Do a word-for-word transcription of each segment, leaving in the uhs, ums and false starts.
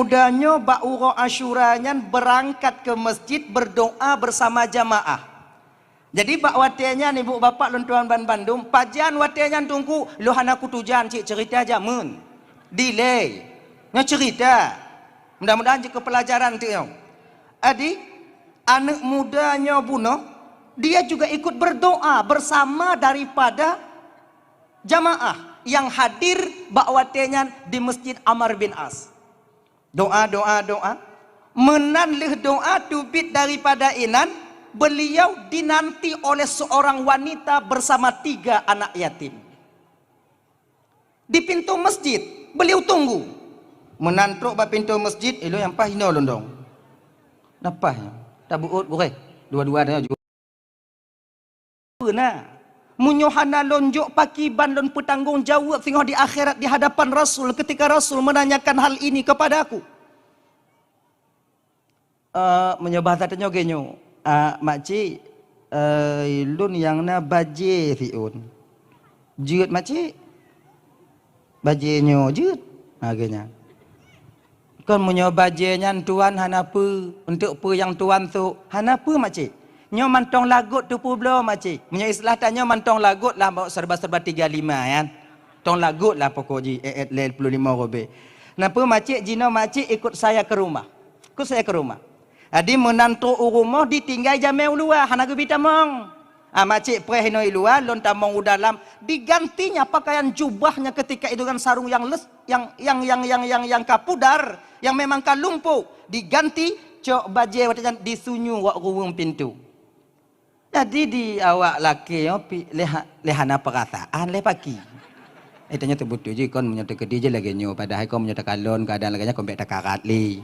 Muda nyoe bak uroe Asyura nyan beurangkat keu masjid beurdoa beusama jamaah. Jadi bak watée nyan, ibu bapak lôn tuan ban bandum, pajan watée nyan Teungku, lôn hana kutujan cit, ceurita jameun. Dilée. Nyoe ceurita. Mudah-mudahan jeuet keu peulajaran teuk nyoe. Jadi, aneuëk muda nyoe bunoe, dia juga ikut berdoa bersama daripada jamaah yang hadir bak watée nyan di Masjid Amr bin As. Doa, doa, doa. Meunan lheueh doa teubiet daripada inan, beliau dinanti oleh seorang wanita bersama tiga anak yatim. Di pintu masjid, beliau tunggu. Meunan trok bak pintu masjid, ilôn nyang paih hinoe lôn dong. Napa nyoe? Tabeuôt gurée. Dua-dua nyoe juga. Peue na? Meunyoe hana lôn jok, pakriban lôn peutanggong jaweueb singoh di akhirat di hadapan Rasul ketika Rasul menanyakan hal ini kepada aku? Eh, meunyoe bahasa tanyoe geuh nyoe, ah, makcik, eh, lôn nyang na bajée siôn. Jeuet makcik? Bajée nyoe jeuet. Ha, geuh nyan. Kon meunyoe bajée nyan tuan hana peue, eunteuk peue nyang tuan sôk, hana peue makcik. Nyoe mantong lagot teupeubloe makcik. Meunyoe istilah tanyoe mantong lagot lah, bak serba-serba tiga lima nyan. Tong lagot lah pokok jih, eh, eh, lhèe ploh limong rubèe. Napa makcik, jinoe makcik ikut saya ke rumah. Ikut saya ke rumah. Jadi meunan trok u rumoh ditinggai jamèe u luwa, hana geubi tamong. Ah, makcik preh inoe i luwa, lôn tamong u dalam, digantinya pakaian jubahnya ketika itu dengan sarung yang les, yang, yang ka pudar, yang memang ka lumpuh, diganti cok bajèe watèe nyan disunyueng wak ruweueng pintu. Jadi di awak lakèe nyoe pi-, lé ha-, lé hana peurasaan lé paki. Eh, tanyoe teubeutôi jih kon meunyoe teukeudi jih lagèe nyoe, padahai kon meunyoe takalon keuadaan lagèe nyan kon bèk takarat lé.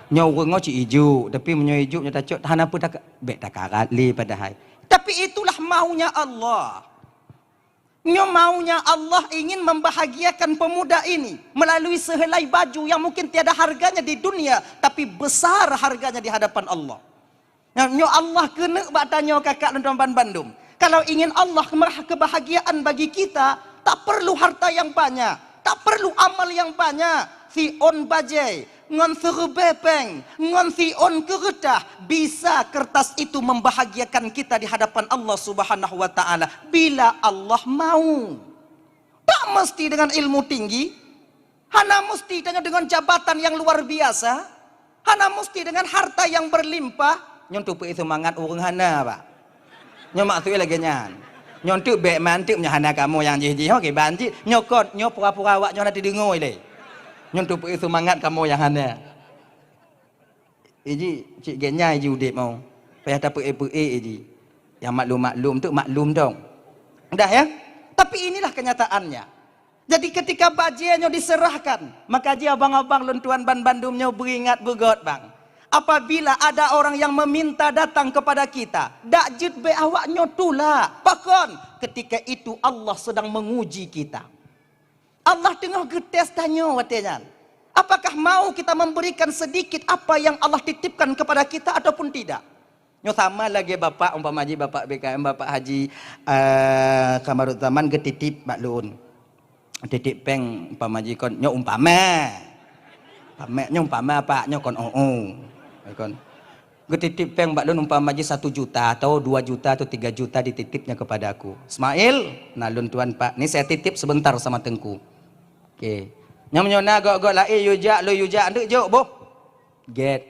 Nyoe ureueng nyoe cit ijuk, tapi meunyoe ijuk nyoe tacok hana peue taka-, bèk takarat lé padahai. Tapi itulah maunya Allah. Nyoe maunya Allah ingin membahagiakan pemuda ini melalui sehelai baju yang mungkin tiada harganya di dunia, tapi besar harganya di hadapan Allah. Nyoe, nyoe Allah keuneuk bak tanyoe kakak lôn teumpat bandum. Kalau ingin Allah kemerah-, kebahagiaan bagi kita, tak perlu harta yang banyak, tak perlu amal yang banyak. Siôn bajèe, ngon siribèe pèng, ngon siôn keureutah, bisa kertas itu membahagiakan kita di hadapan Allah Subhanahu wa Ta'ala bila Allah mau. Tak mesti dengan ilmu tinggi, hana mesti tanyoe dengan jabatan yang luar biasa, hana mesti dengan harta yang berlimpah. Nyoe teupeue seumangat ureueng hana, Pak. Nyoe maksud lagèe nyan. Nyoe teuk bèk manteuk meunyoe hana kamoe nyang jih-jih, ho, kiban cit. Nyoe kon, nyoe pura-pura awak nyoe hana teudeungoe lé. Nyoe teupeue seumangat kamoe nyang hana. Iji, cit gèt nyan iji udép mau. Payah tapeuék-peuék iji. Nyang maklum-maklum teuk maklum dong. Dah ya? Tapi inilah kenyataannya. Jadi ketika bajèe nyoe diserahkan, maka ji abang-abang lôn tuan ban bandum nyoe beuingat beugöt bang. Apabila ada orang yang meminta datang kepada kita, dak jeuet bèk awak nyoe tulak. Pakon? Ketika itu Allah sedang menguji kita. Allah teungoh geutés tanyoe watèe nyan. Apakah mau kita memberikan sedikit apa yang Allah titipkan kepada kita ataupun tidak? Nyoe sama lagèe bapak, umpama jih bapak B K M, bapak Haji, eh, Kamaruzzaman geutitip bak lôn. Titip pèng umpama jih kon, nyoe umpama. Umpama, nyoe umpama, Pak, nyoe kon, oh, oh. Kon. Geutitip pèng bak lôn umpama jih satu juta atau dua juta atau tiga juta dititipnya kepada aku. Ismail, na lôn tuan Pak, ni saya titip sebentar sama Teungku. Oke. Nyoe meunyoe na göt-göt laén yue jak, lôn yue jak, eunteuk jok boh. Gèt.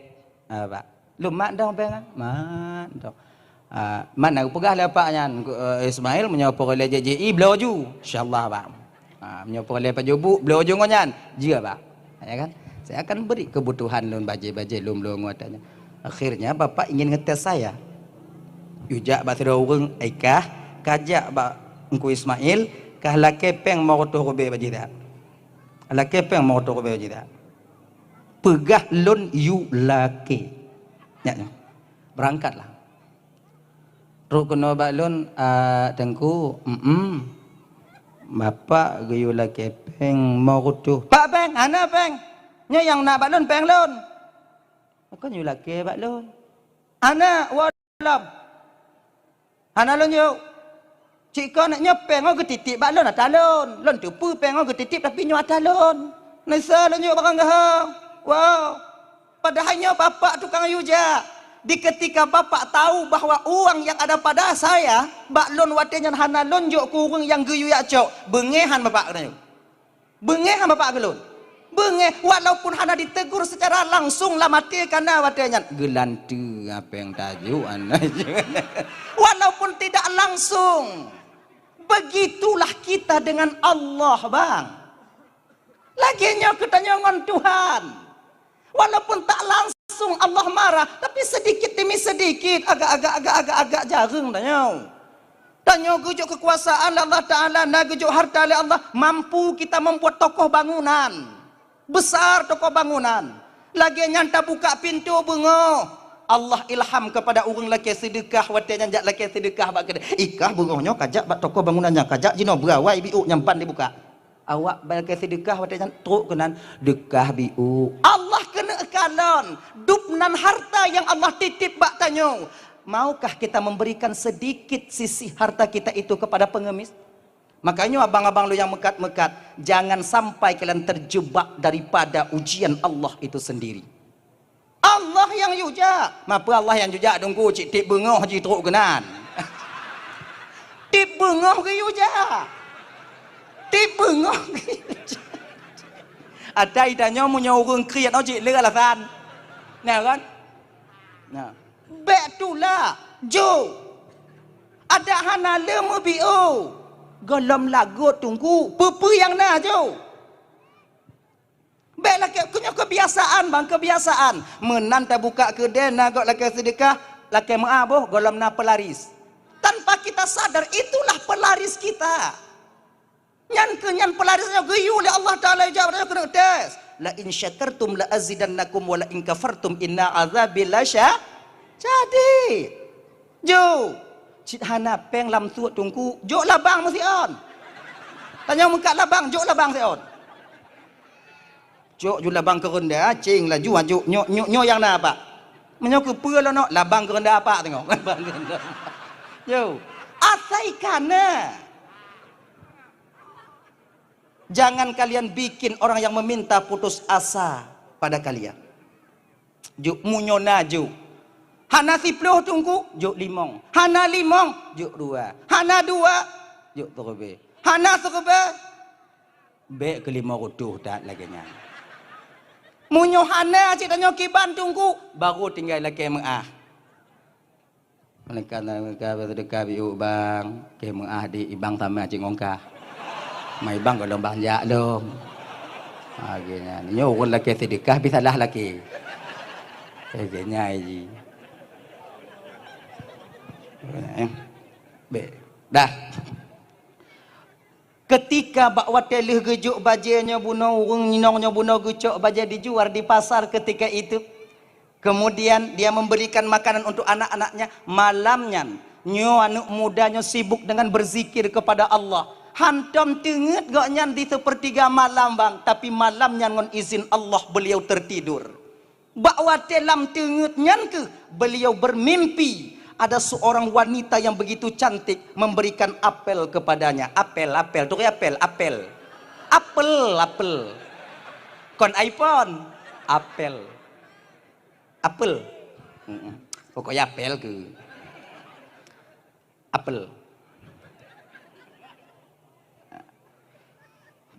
Ah, Pak. Lôn mat dong pèng ah. Mat dong. Ah, mat na geupeugah lé Pak nyan, eh, Ismail meunyoe peureulèe J J I bloe ju. Insyaallah, Pak. Ha, meunyoe peureulèe pajoh buet, bloe ju ngon nyan, jeuet, Pak. Ya kan? Saya akan beri kebutuhan lôn bajèe-bajèe lôn bloe ngon ata nyan. Akhirnya bapak ingin ngetes saya. Yue jak bak sidroe ureueng, "Ai kah, kajak bak Teungku Ismail, kah lakèe pèng lhèe reutôh rubèe bak jih that. Lakèe pèng lhèe reutôh rubèe bak jih that. Peugah lôn yue lakèe." Nyak nyoe. Berangkatlah. Trok keunoe bak lôn, "Ah, Teungku, em-em, bapak geuyue lakèe pèng lhèe reutôh." "Pak pèng, hana pèng. Nyoe nyang na bak lôn pèng lôn." "Kon yue lakèe bak lôn." "Hana, woe lom. Hana lôn yue. Cit kon nyoe pèng nyoe geutitip bak lôn ata lôn. Lôn teupeue pèng nyoe geutitip tapi nyoe ata lôn. Nisa lôn yue barang gaha." Padahai nyoe bapak tukang yue jak. Di ketika bapak tahu bahwa uang yang ada pada saya, bak lôn watée nyan hana lôn jok keu ureuëng nyang geuyue jak cok, beungéh han bapak keunoe. Beungéh han bapak keu lôn. Beungéh, walaupun hana ditegur secara langsung lam até ka na watée nyan. Geulanteue apéng tajok aneuk. Walaupun tidak langsung. Begitulah kita dengan Allah, bang. Lagée nyoe keu tanyoe ngon Tuhan. Walaupun tak langsung Allah marah, tapi sedikit demi sedikit, agak-agak, agak-agak, agak jareueng tanyoe. Tanyoe geujok keukuasaan lé Allah Taala, na geujok harta lé Allah, mampu kita membuat tokoh bangunan. Besar tokoh bangunan. Lagée nyan tabuka pintoe beungoh. Allah ilham kepada ureuëng lakée seudeukah watée nyan jak lakée seudeukah bak keudée. Ikah beungoh nyoe kajak bak tokoh bangunan nyan, kajak jinoe beurawai biuk nyang ban dibuka. Awak bak lakée seudeukah watée nyan trok keunan deukah biuk. Allah keuneuk kalon dub nan harta nyang Allah titip bak tanyoe. Maukah kita memberikan sedikit sisi harta kita itu kepada pengemis? Makanya abang-abang lôn nyang meukat-meukat, jangan sampai kalian terjebak daripada ujian Allah itu sendiri. Allah nyang yue jak. Mapa Allah nyang yue jak, Teungku? Cit tieb beungoh jitrok keunan. Tieb beungoh geuyue jak. Tieb beungoh geuyue jak. Ata itanyoe meunyoe ureuëng kriet nyoe cit le alasan. Nah kan? Nah. Bék tulak, jok. Adak hana le meubiôh. Gohlom lagot, Teungku, peue-peue nyang na, jok. Bék lakée, keu nyoe kebiasaan, bang, kebiasaan. Meunan tabuka keudée na gob lakée seudeukah, lakée meuah boh, gohlom na pelaris. Tanpa kita sadar, itulah pelaris kita. Nyan keuh nyan pelaris nyoe geuyue lé Allah Taala, ijak tanyoe keuneuk tes. "La in syakartum la azidannakum wa la in kafartum inna azabi lasya-, jadi. Jok, cit hana péng lam suet, Teungku, jok labang meusiôn. Tanyoe meukat labang, jok labang siôn." Cok ju labang keureunda, cing laju, jok, nyoe, nyoe, nyoe nyang na, Pak. Meunyoe keupeue lôn nyoe, labang keureunda, Pak, teungoh. Labang keureunda. Yo, asai ka na. Jangan kalian bikin orang yang meminta putus asa pada kalian. Jok meunyoe na jok. Hana siploh, Teungku, jok limong. Hana limong, jok dua. Hana dua, jok siribèe. Hana siribèe, bék keu limong reutôh that lagèe nyan. Meunyoe hana cit tanyoe kiban, Teungku, baru tinggai lakèe meu'ah. Malaikat, malaikat, seudeukah biôk bang, kèe meu'ah di ibang sama cit ngon kah. Ma ibang gohlom bang jak lom. Ha, lagèe nyan. Nyoe ureueng lakèe seudeukah, bi salah lakèe. Lagèe nyan jih. Eh, bèk. Dah. Ketika bak watèe lheueh geujok bajèe nyoe bunoe, ureueng inong nyoe bunoe geucok bajèe dijual di pasar ketika itu. Kemudian dia memberikan makanan untuk anak-anaknya. Malam nyan, nyoe aneuk muda nyoe sibuk dengan berzikir kepada Allah. Hantom teungeut gobnyan di seupeurtiga malam, bang, tapi malam nyan ngon izin Allah beliau tertidur. Bak watèe lam teungeut nyan keuh beliau bermimpi ada seorang wanita yang begitu cantik memberikan apel kepadanya. Apel, apel, turi apel, apel. Apel, apel. Kon iPhone, apel. Apel. Heeh. Pokoknya apel keuh. Apel.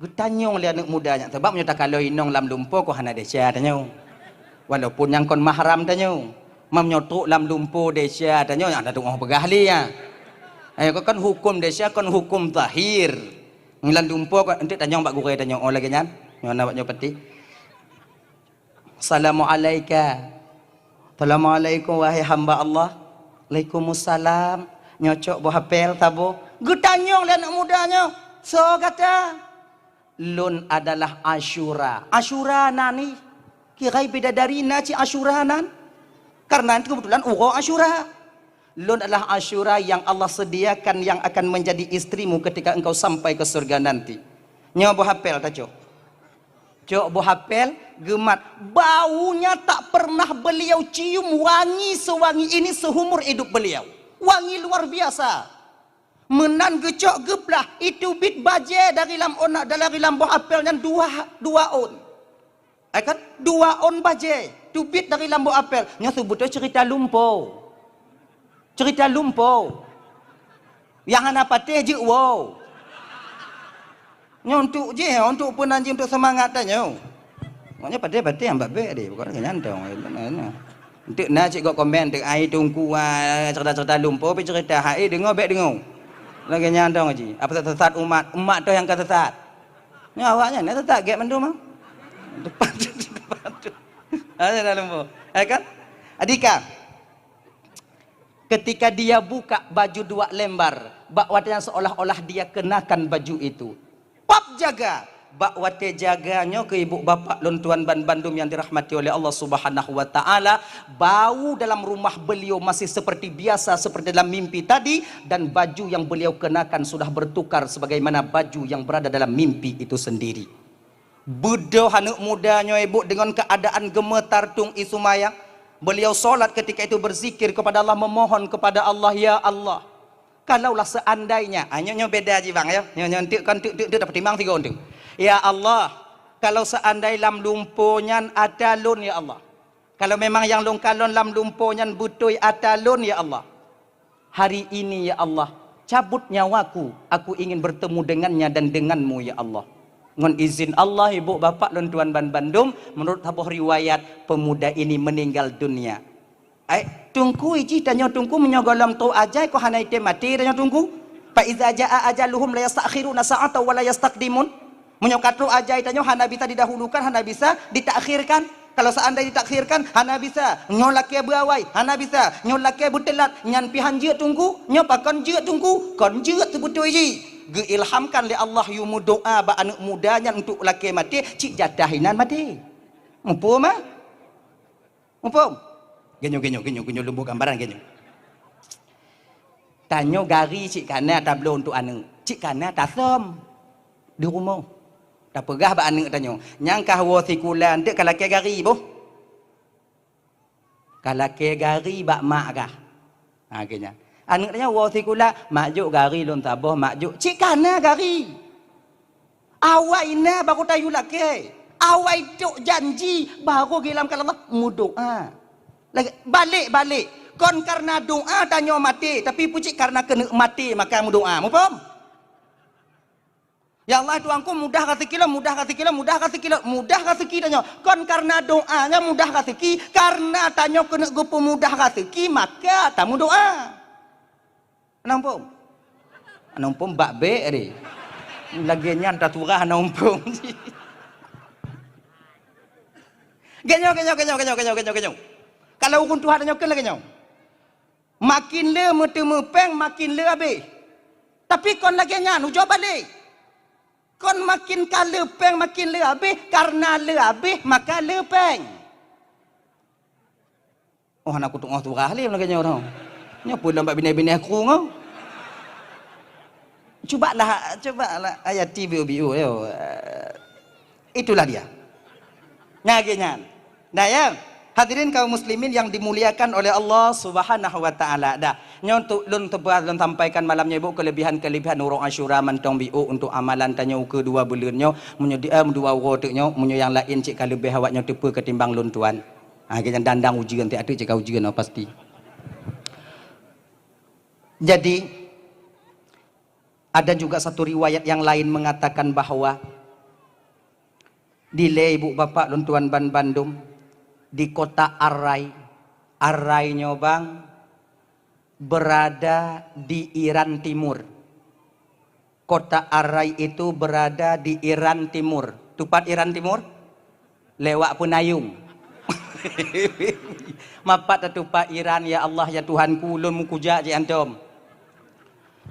Geutanyong lé aneuk muda nyan, sabab meunyoe takalon inong lam lumpoe kon hana desya tanyoe. Walaupun nyang kon mahram tanyoe. Meunyoe trok lam lumpoe desya tanyoe, nyang tateungoh peugah lé nyan. Eh, kon huköm desya, kon huköm zahir. Lam lumpoe kon, enteuk tanyong bak gurèe tanyoe, oh, lagèe nyan. Nyoe na bak nyoe peuti. Assalamualaika. Assalamualaikum, wahai hamba Allah. Alaikumussalam. Nyoe cok boh apel saboh. Geutanyong lé aneuk muda nyoe, "Soe gata?" "Lôn adalah Asyura." "Asyura na ni? Kirai bidadari na cit Asyura nan?" Karena itu kebetulan uroe Asyura. "Lôn adalah Asyura yang Allah sediakan yang akan menjadi istrimu ketika engkau sampai ke surga nanti." Nyoe boh apel tacok. Cok boh apel, geumat. Baunya tak pernah beliau cium wangi sewangi ini seumur hidup beliau. Wangi luar biasa. Meunan geucok geuplah, iteubiet bajèe dari lam ona-, dari lam boh apel nyan dua, dua ôn. Eh kan? Dua ôn bajée teubiet dari lambok apel. Nyoe seubeutôi ceurita lumpo. Ceurita lumpo. Nyang hana patéh jeuet woe. Nyoe untuk jih, untuk peunan jih, untuk seumangat tanyoe. Maknanya patéh-patéh nyang babék deh, bukan nyantong. Untuk na cit gok komen, untuk ai tungku, ah, ceurita-ceurita lumpo, pi ceurita hai deungoe bék deungoe. Lagée nyantong ji. Apa sesat umat, umat tu nyang ka sesat. Nyoe awaknyan na teutap gét mandum, ah. Depan tu, depan tu. Ada dalam bu. Eh kan? Adika, ketika dia buka baju dua lembar, bak watée nyan seolah-olah dia kenakan baju itu. Pap jaga, bak watée jaga nyoe keu ibu bapak lôn tuan ban bandum yang dirahmati oleh Allah Subhanahu wa Ta'ala, bau dalam rumah beliau masih seperti biasa, seperti dalam mimpi tadi, dan baju yang beliau kenakan sudah bertukar sebagaimana baju yang berada dalam mimpi itu sendiri. Beudôh aneuk muda nyoe ibu dengan keadaan gemetar tung i sumaya. Beliau solat ketika itu berzikir kepada Allah, memohon kepada Allah, "Ya Allah, kalaulah seandainya," ah, nyoe, nyoe beda ji bang ya. Nyoe, nyoe enteuk kan enteuk, enteuk, enteuk, tapeutimang sigoe enteuk. "Ya Allah, kalau seandai lam lumpo nyan ata lôn ya Allah." Kalau memang nyang lôn kalon lam lumpo nyan beutôi ata lôn, ya Allah. Hari ini, ya Allah, cabut nyawaku, aku ingin bertemu dengannya dan denganmu, ya Allah. Ngon izin Allah, ibu bapak lôn tuan ban bandum, menurut saboh riwayat, pemuda ini meninggal dunia. Ai, tungku iji tanyoe tungku meunyoe gohlom trok ajai ko hana item maté tanyoe tungku. Fa iza jaa ajaluhum la yastakhiruna sa'atan wa la yastaqdimun. Meunyoe ka trok ajai tanyoe hana bisa didahulukan, hana bisa ditakhirkan. Kalau seandai ditakhirkan, hana bisa. Nyoe lakée beuawai, hana bisa. Nyoe lakée beuteulat, nyan pih han jeuet tungku. Nyoe pakon jeuet tungku, kon jeuet seubeutôi jih. Geuilhamkan lé Allah yue meudoá bak aneuk muda nyan untuk lakée maté, cit jatah inan maté. Muphom, ah? Muphom? Geunyoe, geunyoe, geunyoe, geunyoe lôn boh gambaran geunyoe. Tanyoe gari cit kana tabloe untuk aneuk, cit kana tasöm di rumoh. Tapeugah bak aneuk tanyoe, "Nyang kah woe sikula, eunteuk ka lakée gari boh? Ka lakée gari bak mak kah?" Ha, geunyan. Aneuk tanyoe woe sikula, "Mak jok gari lôn saboh, mak jok." Cit kana gari. Awai na baru tayue lakée. Awai trok janji baru geuilhamkan Allah meudoá. Lagée, balek-balek. Kon kareuna doá tanyoe maté, tapi pucit kareuna keuneuk maté maka meudoá. Muphom? Ya Allah, Tuhanku, mudah raseuki lôn, mudah raseuki lôn, mudah raseuki lôn, mudah raseuki tanyoe. Kon kareuna doá nyan mudah raseuki, kareuna tanyoe keuneuk geupeumudah raseuki maka tameudoá. Hana muphom? Hana muphom bak bék deh. Lagée nyan taturah hana muphom. Geunyoe, geunyoe, geunyoe. Kalau ureuëng tuha tanyoe kheun lagée nyoe. Makin le meuteumé péng, makin le habéh. Tapi kon lagée nyan, ujoe balek. Kon makin ka le péng, makin le habéh, kareuna le habéh, maka le péng. Oh, hana kuteungoh turah lé lagée nyoe. Nyoe peue lom bak binéh-binéh krueng, oh. Cubalah, cubalah ayat T V O B U, yo. Eh, itulah dia. Nah, lagée nyan. Nah, ya. Hadirin kaum muslimin yang dimuliakan oleh Allah Subhanahu wa Ta'ala. Dah, nyoe untuk lôn teuba-, lôn sampaikan malam nyoe, Bu, kelebihan-kelebihan uroe Asyura mantong biôk untuk amalan tanyoe keu dua buleuen nyoe. Meunyoe di, eh, dua uroe teuk nyoe, meunyoe nyang laén cit ka leubeh awak nyoe teupeue ketimbang lôn tuan. Ha, geuh nyan dandang ujeuen, tieb-tieb cit ka ujeuen, oh, pasti. Jadi, ada juga satu riwayat yang lain mengatakan bahwa dilée ibu bapak lôn tuan ban bandum di kota Arai. Arai nyoe bang berada di Iran Timur. Kota Arai itu berada di Iran Timur. Tupat Iran Timur? Lewat Peunayong. Mapat tatupat Iran, ya Allah, ya Tuhanku, ulôn meukujak cit antom.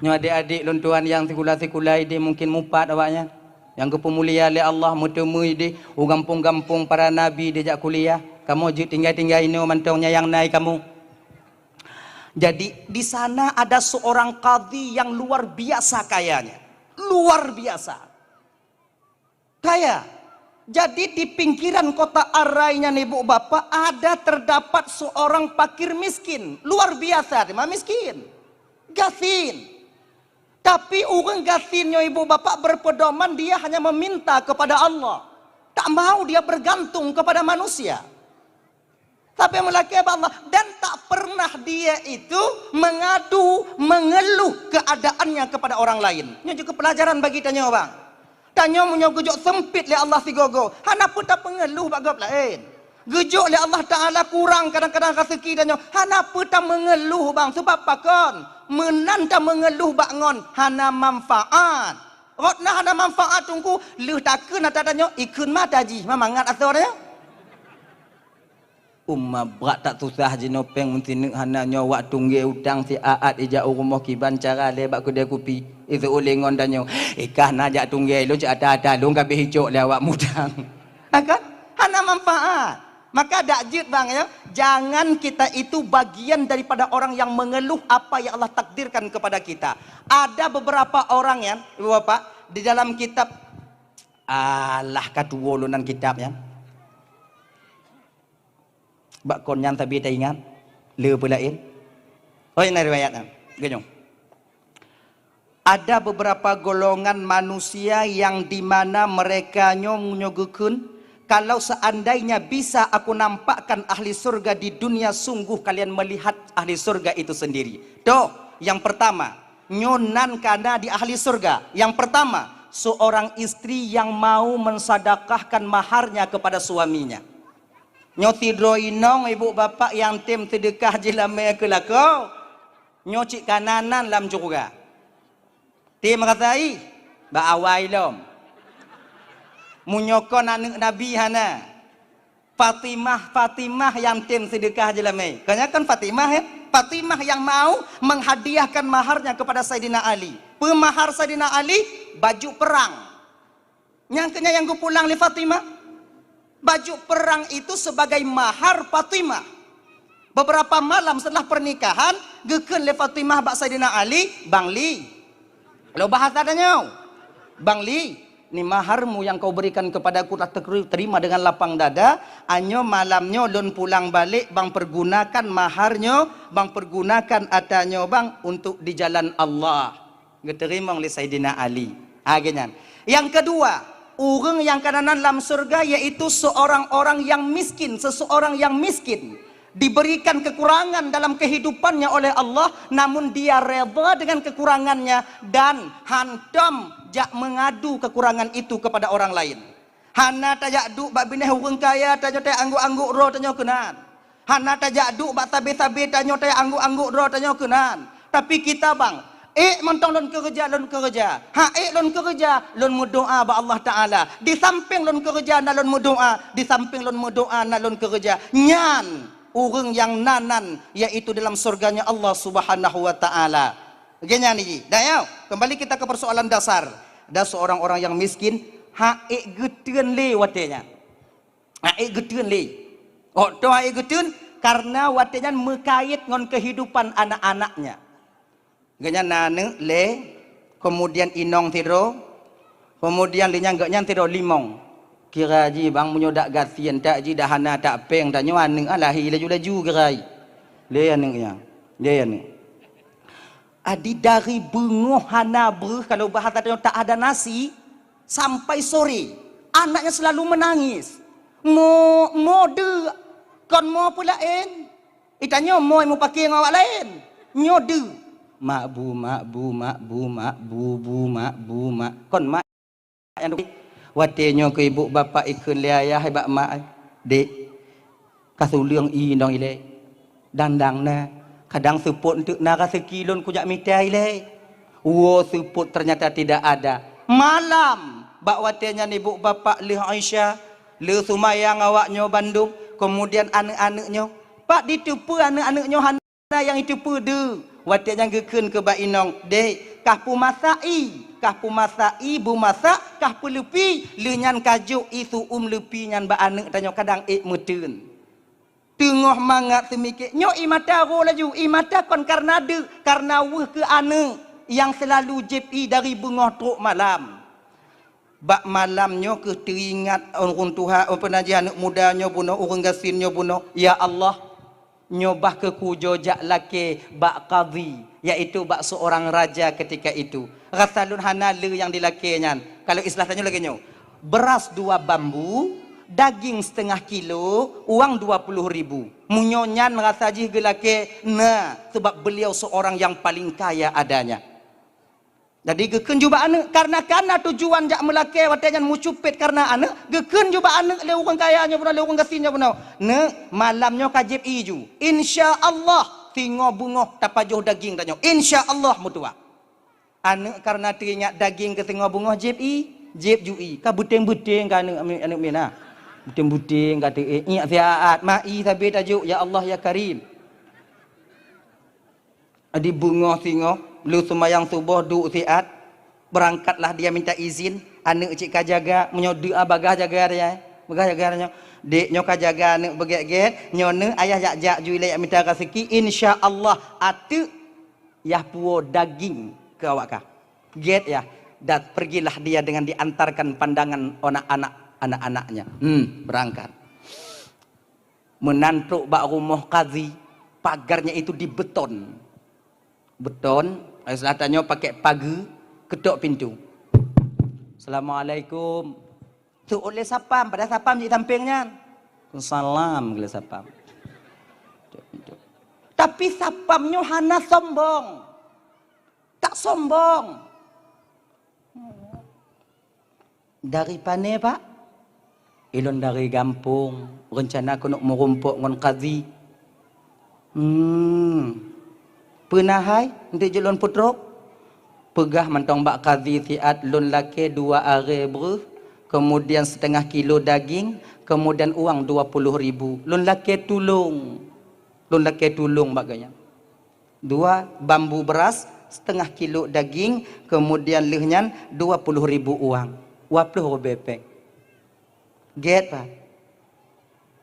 Nyoe adék-adék lôn tuan nyang sikula-sikula idéh mungkin mupat awaknyan. Nyang geupeumulia lé Allah, meuteumé idéh u gampông-gampông para nabi dijak kuliah. Kamoe jeuet tinggai-tinggai inoe mantong nyang na i kamoe. Jadi, di sana ada seorang kadhi yang luar biasa kayanya. Luar biasa kaya. Jadi, di pinggiran kota Arai nyan, ibu bapak, ada terdapat seorang fakir miskin. Luar biasa, teuma miskin. Gasien. Tapi ureuëng gasien nyoe, ibu bapak, berpedoman dia hanya meminta kepada Allah. Tak mau dia bergantung kepada manusia. Tapi meulakée bak Allah, dan tak pernah dia itu mengadu, mengeluh keadaannya kepada orang lain. Nyoe juga pelajaran bagi tanyoe, bang. Tanyoe meunyoe geujok sempit lé Allah sigoe-goe, hana peue tapeungeuluh bak gob laén. Geujok lé Allah Taala kurang kadang-kadang raseuki tanyoe, hana peue tameungeuluh, bang. Sebab pakon? Meunan tameungeuluh bak ngon hana manfaat. Rot na hana manfaat, Teungku, lheueh takheun ata tanyoe, ikheun mata jih, ma mangat asoe tanyoe. Uma brat that susah jinoe péng meusineuk hana nyoe wak tunggée utang siat ijak u rumoh kiban cara lé bak keudée kupi. Iseuôt lé ngon tanyoe, "Eh, kah na jak tunggée lôn cit ata-ata lôn ka abéh icok lé awak mutang." Ha kan? Hana manfaat. Maka dak jeuet bang ya, jangan kita itu bagian daripada orang yang mengeluh apa yang Allah takdirkan kepada kita. Ada beberapa orang ya, Ibu Bapak, di dalam kitab, alah ka tuwo lôn nan kitab ya. Bak kon nyan sabe taingat, le peulaén. Oh, ini riwayat nyan. Geunyong. Ada beberapa golongan manusia yang di mana mereka nyoe, nyoe geukheun, "Kalau seandainya bisa aku nampakkan ahli surga di dunia, sungguh kalian melihat ahli surga itu sendiri." Toh, yang pertama, nyoe nan kana di ahli surga. Yang pertama, seorang istri yang mau mensedekahkan maharnya kepada suaminya. Nyoe sidroe inong ibu bapak nyang tem seudeukah jih lamé keu lakoe, nyoe cit kana nan lam syeuruga. Tem rasa ih, bak awai lom. Meunyoe kon aneuk Nabi hana, Fatimah, Fatimah nyang tem seudeukah jih lamé. Kon nyan kan Fatimah, ya? Fatimah yang mau menghadiahkan maharnya kepada Saidina Ali. Peue mahar Saidina Ali? Baju perang. Nyang keu nyan nyang geupulang lé Fatimah. Baju perang itu sebagai mahar Fatimah. Beberapa malam setelah pernikahan, geukheun lé Fatimah bak Saidina Ali, "Bang Li, lo bahasa tanyoe, Bang Li, ni maharmu yang kau berikan kepadaku telah terima dengan lapang dada. Anyoe malam nyoe lôn pulang balek, bang pergunakan mahar nyoe, bang pergunakan ata nyoe bang untuk di jalan Allah." Geuteurimong lé Saidina Ali. Ha, geuh nyan. Yang kedua, ureuëng nyang kana nan lam syurga yaitu seorang orang yang miskin, seseorang yang miskin. Diberikan kekurangan dalam kehidupannya oleh Allah, namun dia redha dengan kekurangannya dan hantom jak mengadu kekurangan itu kepada orang lain. Hana tajak duek bak binéh ureuëng kaya, tanyoe tajak angguk-angguk droe tanyoe keunan. Hana tajak duek bak sabe-sabe, tanyoe tajak angguk-angguk droe tanyoe keunan. Tapi kita bang, ék mantong lôn keureuja, lôn keureuja. Ha ék lôn keureuja, lôn meudoá bak Allah Taala. Di samping lôn keureuja na lôn meudoá, di samping lôn meudoá na lôn keureuja. Nyan ureuëng nyang na nan, yaitu dalam surganya Allah Subhanahu wa Taala. Geuh nyan jih. Dan ya, kembali kita ke persoalan dasar. Ada seorang orang yang miskin, ha ék geuteun lé watée nyan. Ha ék geuteun lé. Oh, toh ha ék geuteun, karena watée nyan meukait ngon kehidupan anak-anaknya. Geuh nyan na aneuk lé, kemudian inong sidroe, kemudian lé nyan geuh nyan sidroe limong. Kira jih bang meunyoe dak gasien tak jih dah hana tak péng tanyoe aneuk ah lahé laju-laju kira jih. Lé aneuk nyan. Lé aneuk. Adi dari beungoh hana breuh, kalau bahasa tanyoe tak ada nasi, sampai sore, anaknya selalu menangis. Mo, mo deuek, kon mo peulaén. Itanyoe mo mupakè ngon awak laén. Nyoe deuek. Mak bu, mak bu, mak bu, mak bu, bu, mak bu, mak. Kon mak. Watée nyoe keu ibu bapak ikheun lé ayah bak mak, "Dek, ka suleueng inong ilée. Dang-dang na, kadang seupôt eunteuk na raseuki lôn kujak mita ilée." Woe seupôt ternyata tidak ada. Malam, bak watée nyan ibu bapak lheueh Isya, lheueh seumayang awak nyoe bandum, kemudian aneuk-aneuk nyoe. Pat jiteupeue aneuk-aneuk nyoe hana nyang jiteupeue deuek. Watée nyan geukheun keu bak inong, "Dek, kah peumasak ie, kah peumasak ie, beumasak, kah peuleupi, lheueh nyan kajok ie su'um leupi nyan bak aneuk tanyoe kadang ék meuteun." Teungoh mangat seumike, nyoe ie mata ro laju, ie mata kon karna deuek, karna weueh keu aneuk nyang seulalu jieb ie dari beungoh trok malam. Bak malam nyoe kheueh teuingat ureuëng tuha, peue nan jih aneuk muda nyoe bunoe, ureuëng gasien nyoe bunoe, "Ya Allah, nyoe bah keu kujoe jak lakée bak kadhi, yaitu bak seorang raja ketika itu. Rasa lôn hana le nyang dilakée nyan." Kalau istilah tanyoe lagée nyoe, Beras dua bambu, daging setengah kilo, uang dua puluh ribu. Meunyoe nyan rasa jih geulakée, na, sebab beliau seorang yang paling kaya adanya. Jadi geukheun ju bak aneuëk, karena, karena tujuan jak meulakée watée nyan meucupet karena aneuëk, geukheun ju bak aneuëk lé ureuëng kaya nyoe bunoe, lé ureuëng gasien nyoe bunoe. Neuk, malam nyoe ka jieb ié ju. Insya Allah, singoh beungoh tapajoh daging tanyoe. Insya Allah meutuah. Aneuëk karena teuingat daging keu singoh beungoh jieb ié, jieb ju ié. Ka beuténg-beuténg ka aneuëk, aneuëk miet na. Beuténg-beuténg ka teuék, ié siat, ma ié sabe tajok, ya Allah ya Karim. Di beungoh singoh, lheueh seumayang suboh duek siat, beurangkatlah dia minta izin, aneuëk cit ka jaga, meunyoe deuek, ah, bagaih jaga dia, bagaih jaga dia nyoe. Dek nyoe ka jaga aneuëk beugét-gét, nyoe neuëk ayah jak-jak ju ilée jak minta raseuki, insya Allah ateuëk yah puwoe daging keu awak kah. Gét yah, dan pergilah dia dengan diantarkan pandangan anak-anak, anak-anaknya. Hmm, beurangkat. Meunan trok bak rumoh kazi, pagarnya itu dibeton. Beton, setelah tanyoe pakai pagu, ketok pintu. "Assalamualaikum." Teuôt lé sapam, padahal sapam di sampéng nyan. "Salam," geulé sapam. Ketok pintu. Tapi sapam nyoe hana sombong. Tak sombong. "Dari pane, Pak?" "Ilôn dari gampông, reuncana keuneuk meurumpok ngon kazi." "Hmm. Peue na hai, eunteuk jeuet lôn peutrok?" "Peugah mantong bak kazi siat lôn lakée dua arée breuh, keumudian seutengah kilo daging, keumudian uang dua puluh ribu. Lôn lakée tulông. Lôn lakée tulông bak geuhnyan." Dua bambu beras, setengah kilo daging, kemudian lheueh nyan dua puluh ribu uang, dua puluh ribée péng. Gét, Pak.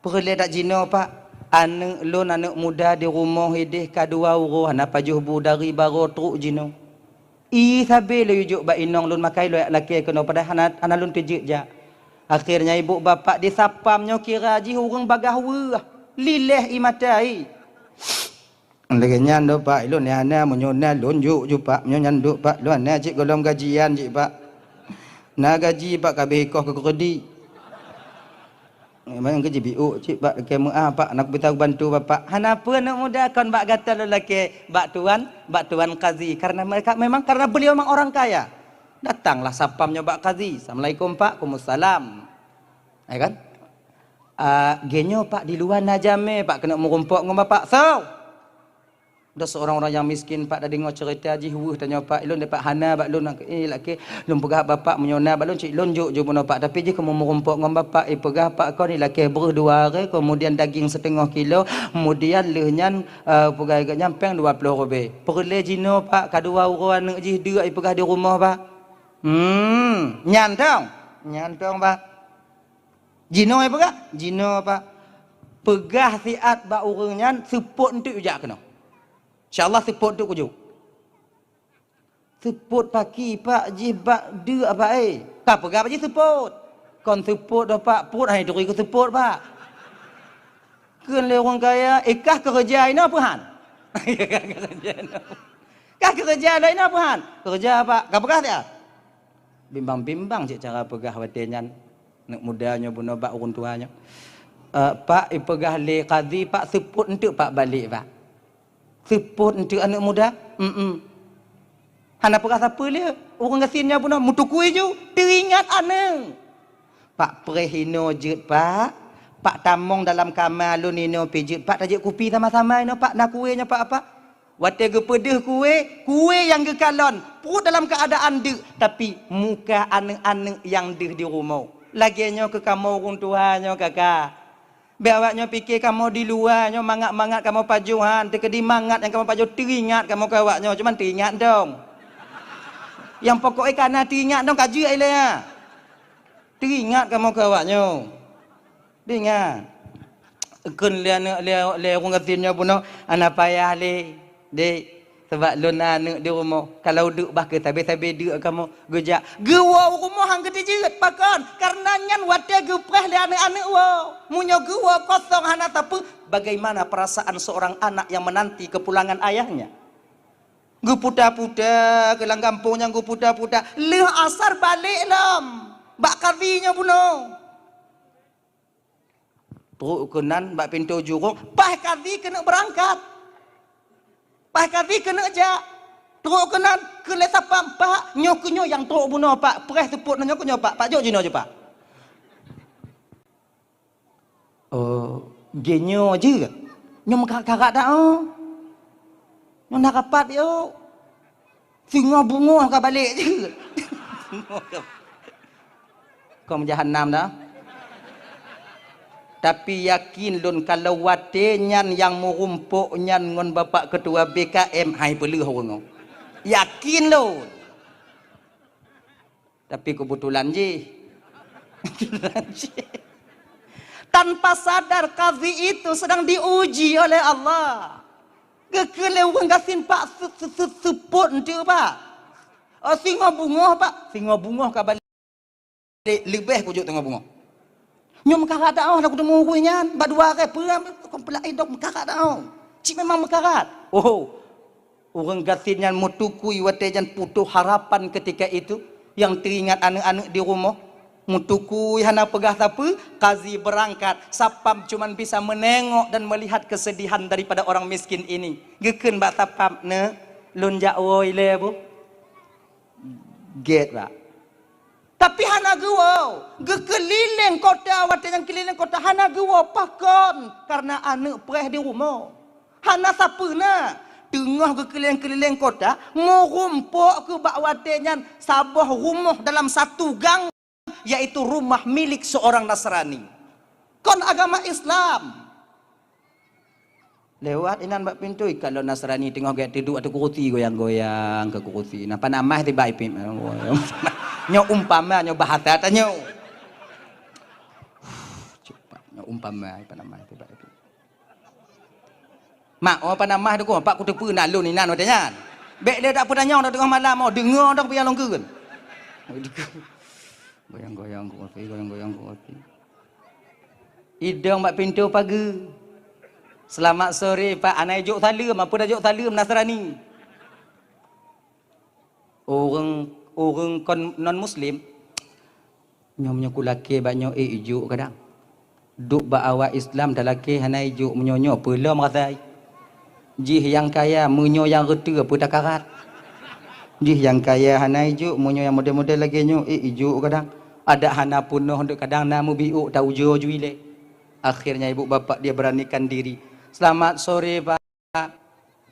Peureulée that jinoe, Pak. Aneuëk lôn, aneuëk muda di rumoh ideh ka dua uroe hana pajoh bu dari baroe trok jinoe. Ié sabe lôn jok bak inong lôn, makai lôn jak lakée keunoe, padahai hana, hana lôn teujeuet jak. Akhirnya ibu bapak di sapam nyoe kira jih ureuëng bagaih weueh, lileh ié mata ié. Lagée nyan do, Pak, ilôn hana, meunyoe na lôn jok ju, Pak. Meunyoe nyan duek, Pak, lôn hana cit gohlom gajian cit, Pak. Na gaji, Pak, kabeh ikoh keu kredit. Memang gaji biuk cit, Pak, lakée meuah, Pak, nak bisa bantu Bapak. Hana peue, aneuk muda, kon bak gata lôn lakée, bak tuan, bak tuan kazi. Karena mereka memang, karena beliau memang orang kaya. Datanglah sapam nyoe bak kazi. "Assalamualaikum, Pak." "Waalaikumsalam." Ya kan? "Ah, geuhnyoe, Pak, di luwa na jamé, Pak, keuneuk meurumpok ngon Bapak." "Soe?" "Ada seorang orang yang miskin, Pak, dah deungoe cerita jih weueh tanyoe, Pak. Ilôn, Pak, hana bak lôn, eh, lakée lôn peugah Bapak, meunyoe na bak lôn cit lôn jok ju bunoe, Pak. Tapi jih keuneuk meurumpok ngon Bapak, ipeugah, Pak, kon ilakée breuh dua arée, kemudian daging seutengah kilo, kemudian lheueh nyan, eh, peugah geuhnyan péng dua puluh ribée. Peureulée jinoe, Pak, ka dua uroe aneuk jih deuk ipeugah di rumoh, Pak." "Hmm, nyan tong." "Nyan tong, Pak." "Jinoe peugah?" "Jinoe, Pak." "Peugah siat bak ureuëng nyan, seupôt eunteuk jak keunoe. Insya Allah seupôt eunteuk kujok." "Seupôt paki, Pak, jih bak deuk, Pak, eh." "Ka peugah bak jih seupôt." "Kon seupôt doh, Pak, pôt hai turi keu seupôt, Pak." Kheun lé ureuëng kaya, "Eh, kah keureuja inoe peuhan?" Kah keureuja inoe peuhan? "Keureuja, Pak." "Ka peugah siat?" Bimbang-bimbang cit cara peugah watée nyan. Aneuk muda nyoe bunoe bak ureuëng tuha nyoe. "Eh, Pak, ipeugah lé kazi, Pak, seupôt eunteuk, Pak, balek, Pak." "Seupôt eunteuk, aneuk muda?" "Mm-mm." Hana peugah sapeue lé, ureuëng gasien nyoe bunoe meutukui ju, teuingat aneuk. "Pak, preh inoe jeuet, Pak. Pak, tamong dalam kama lôn inoe pih jeuet, Pak, tajok kupi sama-sama inoe, Pak, na kue nyoe, Pak, Pak." Watée geupeudeuh kue, kue nyang geukalon, pruet dalam keuadaan deuk, tapi muka aneuk-aneuk nyang deuh di rumoh. Lagée nyoe keu kamoe ureuëng tuha nyoe, Kaka. Bék awak nyoe pike kamoe di luwa nyoe mangat-mangat kamoe pajoh han, teukeudi mangat nyang kamoe pajoh teuingat kamoe keu awak nyoe, cuman teuingat dong. Nyang pokok eh kana teuingat dong ka jeuet ilée nyan. Teuingat kamoe keu awak nyoe. Teuingat. Kheun lé aneuk lé, lé ureuëng gasien nyoe bunoe, "Hana payah lé, Dek. Sabab lôn na aneuk di rumoh, kalau deuk bah keu sabe-sabe deuk kamoe geujak." Geuwoe u rumoh han geuteujeuet, pakon? Karena nyan watée geupreh lé aneuk-aneuk woe. Meunyoe geuwoe kosong hana sapeue, bagaimana perasaan seorang anak yang menanti kepulangan ayahnya? Geuputa-puta keu lam gampông nyan, geuputa-puta, lheueh asar balek lom. Bak kadhi nyoe bunoe. Trok keunan bak pintoe jurông, paih kadhi keuneuk beurangkat. Paih kadhi keuneuk jak. Trok keunan keu lé satpam, "Pak, nyoe keuh nyoe nyang trok bunoe, Pak. Preh seupôt nyoe keuh nyoe, Pak. Pak jok jinoe jeh, Pak." "Oh, geuh nyoe jeuet. Nyoe meukarat-karat dak, oh. Nyoe na rapat, yo. Singoh beungoh ka balek jeuet." Kong jahanam dah. Tapi yakin lôn, kalau watée nyan nyang meurumpok nyan ngon Bapak Ketua B K M, hai peuleuh ureuëng nyoe. Yakin lôn. Tapi kebetulan jih. Kebetulan jih. Tanpa sadar, kadhi itu sedang diuji oleh Allah. Geukheun lé ureuëng gasien, "Pak, se-, se-, se-, seupôt eunteuk, Pak." "Oh, singoh beungoh, Pak." Singoh beungoh ka balek. Leubeh kujok teungoh beungoh. Nyoe meukarat dak, oh, dak kuteumé ureuëng nyan, bak dua hari peue, kon peulai dok meukarat dak, oh. Cit memang meukarat. Oh, ureuëng gasien nyan meutukui watée nyan, putus harapan ketika itu, nyang teuingat aneuëk-aneuëk di rumoh. Meutukui hana peugah sapeue, kadhi beurangkat, satpam cuman bisa menengok dan melihat kesedihan daripada orang miskin ini. Geukheun bak satpam, "Neuk, lôn jak woe ilée, Bu." Gét, Pak. Tapi hana geuwoe, geukeulileng kota, watée nyang keulileng kota hana geuwoe. Pakon? Kareuna aneuëk preh di rumoh. Hana sapeue na. Teungoh geukeulileng-keulileng kota, meurumpok keuh bak watée nyan saboh rumoh dalam satu gang, yaitu rumah milik seorang Nasrani. Kon agama Islam. Lewat inan bak pintoe, ka lôn Nasrani teungoh gét teuduek ateueh kurusi, goyang-goyang keu kurusi. Nah, panamah tiba ipip. Nyoe umpama, nyoe bahasa tanyoe. Cepat, nyoe umpama, panamah tiba ipip. Mak, oh, panamah tu, Pak, kuteupeue na lôn inan watée nyan. Bék lé tak peutanyong dah teungoh malam, oh, deungoe dah piang lôn keun. Goyang-goyang kurusi, goyang-goyang kurusi. Idong bak pintoe pageue. "Selamat sore, Pak." Hana ijok saleuem, apa dah jok saleuem Nasrani. Ureuëng, ureuëng kon non muslim, "Nyoe meunyoe kulakée bak nyoe, ék ijok kadang. Duek bak awak Islam talakée hana ijok, meunyoe nyoe peue lom rasai." Jih nyang kaya, meunyoe nyang reuteuh peue takarat. Jih nyang kaya hana ijok, meunyoe nyang model-model lagée nyoe, ék ijok kadang. Adak hana peunoh deuek kadang na meubiôk taujoe jui lé. Akhirnya ibu bapak dia beranikan diri. "Selamat sore, Pak."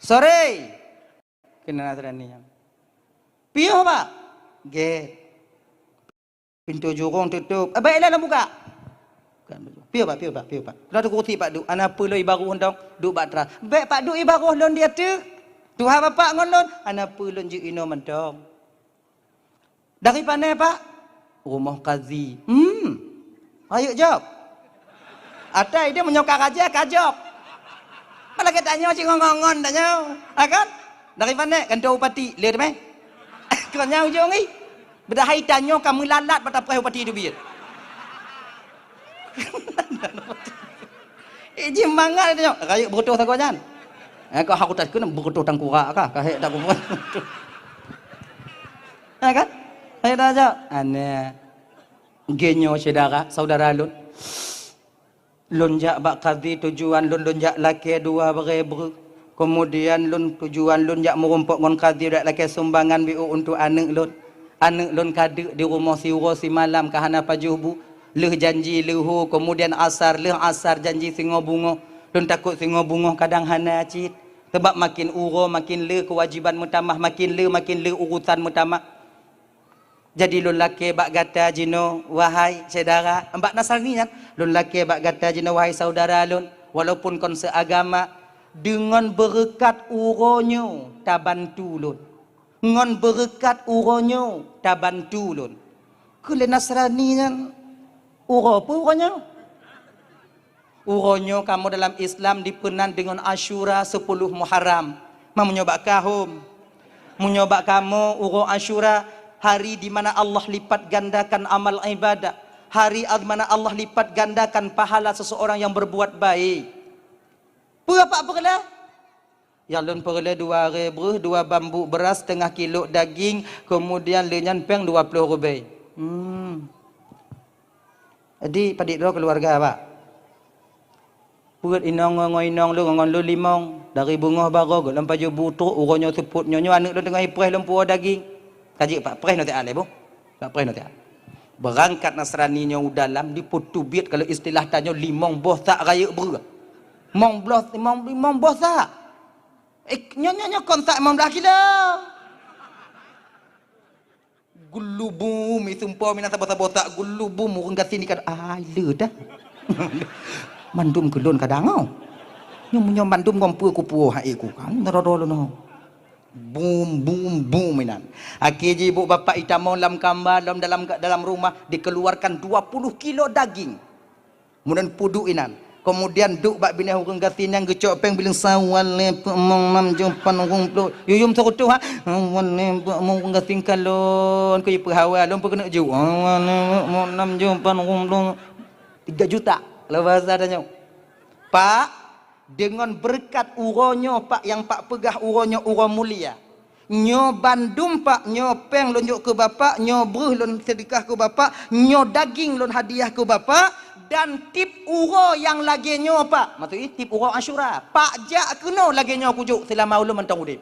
"Sore!" Keunan Nasrani nyan. "Piôh, Pak?" "Gét." Pintoe jurông teutup. "Ah, baiklah, lôn buka." "Piôh, Pak, piôh, Pak, piôh, Pak." Lôn teukurusi Pak duek. "Hana peue lôn ibaroh dong, duek bak teras." "Bék Pak duek ibaroh lôn di ateueh. Tuha Bapak ngon lôn." "Hana peue, lôn jeuet inoe mantong." "Dari pane, Pak?" "Rumoh kazi." "Hmm. Rayeuk jok." Atai dia meunyoe ka raja, ka jok. Malah geutanyoe cit ngon-ngon tanyoe. Ha kan? "Dari pane?" "Kantor bupati." "Lé teumé." Kon nyang ujong ih. Padahai tanyoe ka meulalat bak tapreh bupati teubiet. Eh, jih mangat tanyoe. "Rayeuk beureutôh sagoe nyan." Eh, kau haku tak kena beureutôh tangkurak kah? Ka hék tak kubuat. Ha kan? Hék tak jok. Aneh. Geutanyoe syedara, saudara lôn. Lôn jak bak kadhi tujuan lôn, lôn jak lakée dua barée breuh. Keumudian lôn tujuan lôn jak meurumpok ngon kadhi, jak lakée sumbangan biôh untuk aneuëk lôn. Aneuëk lôn ka deuk di rumoh siuroe simalam ka hana pajoh bu. Lheueh janji leuhô, keumudian asar, lheueh asar janji singoh beungoh. Lôn takot singoh beungoh kadang hana cit. Sabab makin uroe makin le keuwajiban meutamah, makin le makin le urusan meutamah. Jadi lôn lakée bak gata jinoe, wahai syedara, bak Nasrani nyan, lôn lakée bak gata jinoe, wahai saudara lôn, walaupun kon seuagama, deungon beureukat uroe nyoe tabantu lôn. Ngon beureukat uroe nyoe tabantu lôn. Keu lé Nasrani nyan, uroe peue uroe nyoe? Uroe nyoe kamoe dalam Islam dipeunan deungon Asyura sepuluh Muharram. Ma meunyoe bak kahom. Meunyoe bak kamoe uroe Asyura, hari di mana Allah lipat gandakan amal ibadah. Hari di mana Allah lipat gandakan pahala seseorang yang berbuat baik. Peue Pak peureulée? Nyang lôn peureulée dua rée breuh, dua bambu beuras, teungoh kilo daging, keumudian lé nyan péng dua ploh ribée. Hmm. Jadi padit droe keuluwarga, Pak. Peuet inong ngon inong lôn ngon lôn limong, dari beungoh baroe gohlom pajoh bu trok, uroe nyoe seupôt nyoe, nyoe aneuk lôn teungoh ipreh lôn puwoe daging. Ka jeuet, Pak, preh nyoe siat lé boh. Pak, preh nyoe siat. Beurangkat Nasrani nyoe u dalam, dipeuteubiet kalau istilah tanyoe limong boh sak rayeuk breueh. Limong boh, limong, limong boh sak. Eh, nyoe, nyoe, nyoe kon sak limong blaih kilo. Geulubum, iseumpom inan saboh-saboh sak geulubum, ureueng gasien ikat, ai le dah. Mandum keu lôn kadang, oh. Nyoe meunyoe mandum ngon peue kupuwoe hai ku kan, droe-droe lôn, oh. Bum, bum, bum inan. Akhé jih ibu bapak itamong lam kamba, lom dalam, dalam rumah, dikeluarkan dua puluh kilo daging. Kemudian peuduek inan. Kemudian duek bak binéh ureueng gasien nyan geucok péng bileung sawan lé peuet mong nam jeuet pat reumploh. Yuyum seurutoh ha. Sawan lé peuet mong ureueng gasien kalon keu ipeuhawa lôn peukeuneuk ju. Sawan lé peuet mong nam jeuet pat reumploh. Tiga juta. Kalau bahasa tanyoe. Pak, deungon beureukat uroe nyoe, Pak, nyang Pak peugah uroe nyoe uroe mulia. Nyoe bandum, Pak, nyoe péng lôn jok keu Bapak, nyoe breueh lôn seudeukah keu Bapak, nyoe daging lôn hadiah keu Bapak, dan tiep uroe nyang lagée nyoe, Pak. Maksud jih tiep uroe Asyura, Pak jak keunoe lagée nyoe kujok seulama ulôn mantong udeb.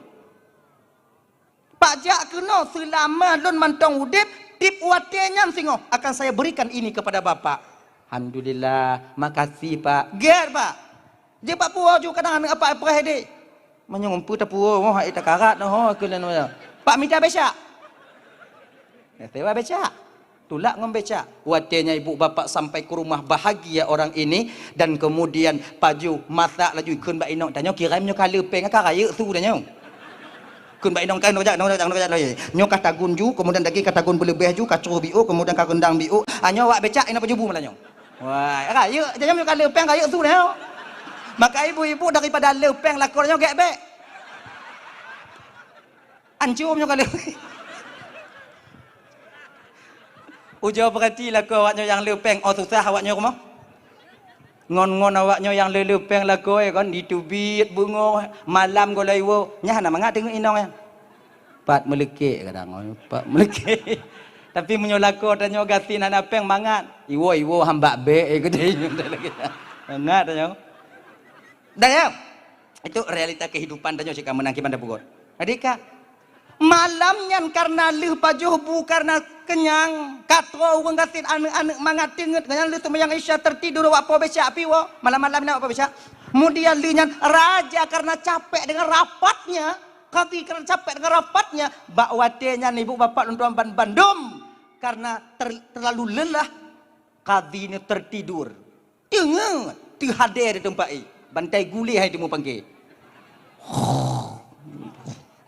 Pak jak keunoe seulama lôn mantong udeb, tiep watée nyan singoh akan saya berikan ini kepada Bapak. Alhamdulillah, makasih, Pak. Gét, Pak. Jeuet bak puwoe ju kadang aneuk apak preh deh. Meunyoe peue tapuwoe, oh, hai takarat noh, keu lôn. Pak mita becak. Ya, sewa becak. Tulak ngon becak. Watée nyan ibu bapak sampai ke rumah, bahagia orang ini, dan kemudian pajoh masak laju ikheun bak inong. Tanyoe kirém nyoe ka le péng, ka rayeuk su tanyoe. Kheun bak inong, ka inong jak, inong jak, inong jak lagi. Nyoe ka tagun ju, kemudian daging ka tagun beuleubeh ju, ka cruh biôk, kemudian ka reundang biôk. Ah, nyoe awak becak, inong pajoh bu malam nyoe. Wah, rayeuk, jangan nyoe ka le péng, rayeuk su nyoe. Maka ibu-ibu daripada le péng lakoe nyoe gét bék. Ancôm nyoe ka le. Ujoe peurati lakoe awak nyoe nyang le péng, oh susah awak nyoe rumoh. Ngon-ngon awak nyoe nyang le-le péng lakoe kon, diteubiet beungoh, malam gohlom iwoe, nyan hana mangat teungeut inong nyan. Pat meuleukék kadang, pat meuleukék. Tapi meunyoe lakoe tanyoe gasien hana péng mangat, iwoe-iwoe hamba bék, eh, geude nyoe lagée nyan. Mangat tanyoe. Dah ya? Itu realita kehidupan tanyoe cit ka meunang kiban tapeugot. Jadi ka malam nyan karena lheueh pajoh bu karena kenyang, ka troh ureueng gasien aneuk-aneuk mangat teungeut, nyan lheueh seumayang Isya tertidur awak po becak pi woe, malam-malam nyan awak po becak. Kemudian lheueh nyan raja karena capek dengan rapatnya, kadhi karena capek dengan rapatnya, bak watée nyan ibu bapak lôn tuan ban bandum karena ter-, terlalu lelah, kadhi nyoe tertidur. Teungeut, teuhadé di teumpat i. Bantai guléh hai teumupangke.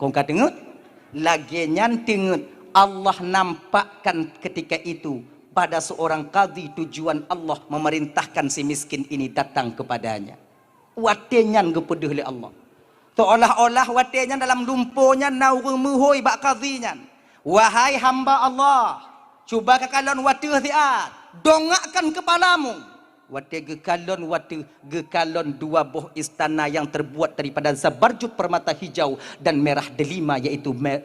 Kong ka teungeut? Lagée nyan teungeut, Allah nampakkan ketika itu pada seorang kadhi tujuan Allah memerintahkan si miskin ini datang kepadanya. Watée nyan geupeudeuh lé Allah. Seolah-olah watée nyan dalam lumpo nyan na ureuëng meuhôi bak kadhi nyan, "Wahai hamba Allah, cuba kakalon wateueh siat, dongakkan kepalamu." Watée geukalon wateueh, geukalon dua boh istana yang terbuat daripada zabarjud permata hijau dan merah delima, yaitu me-,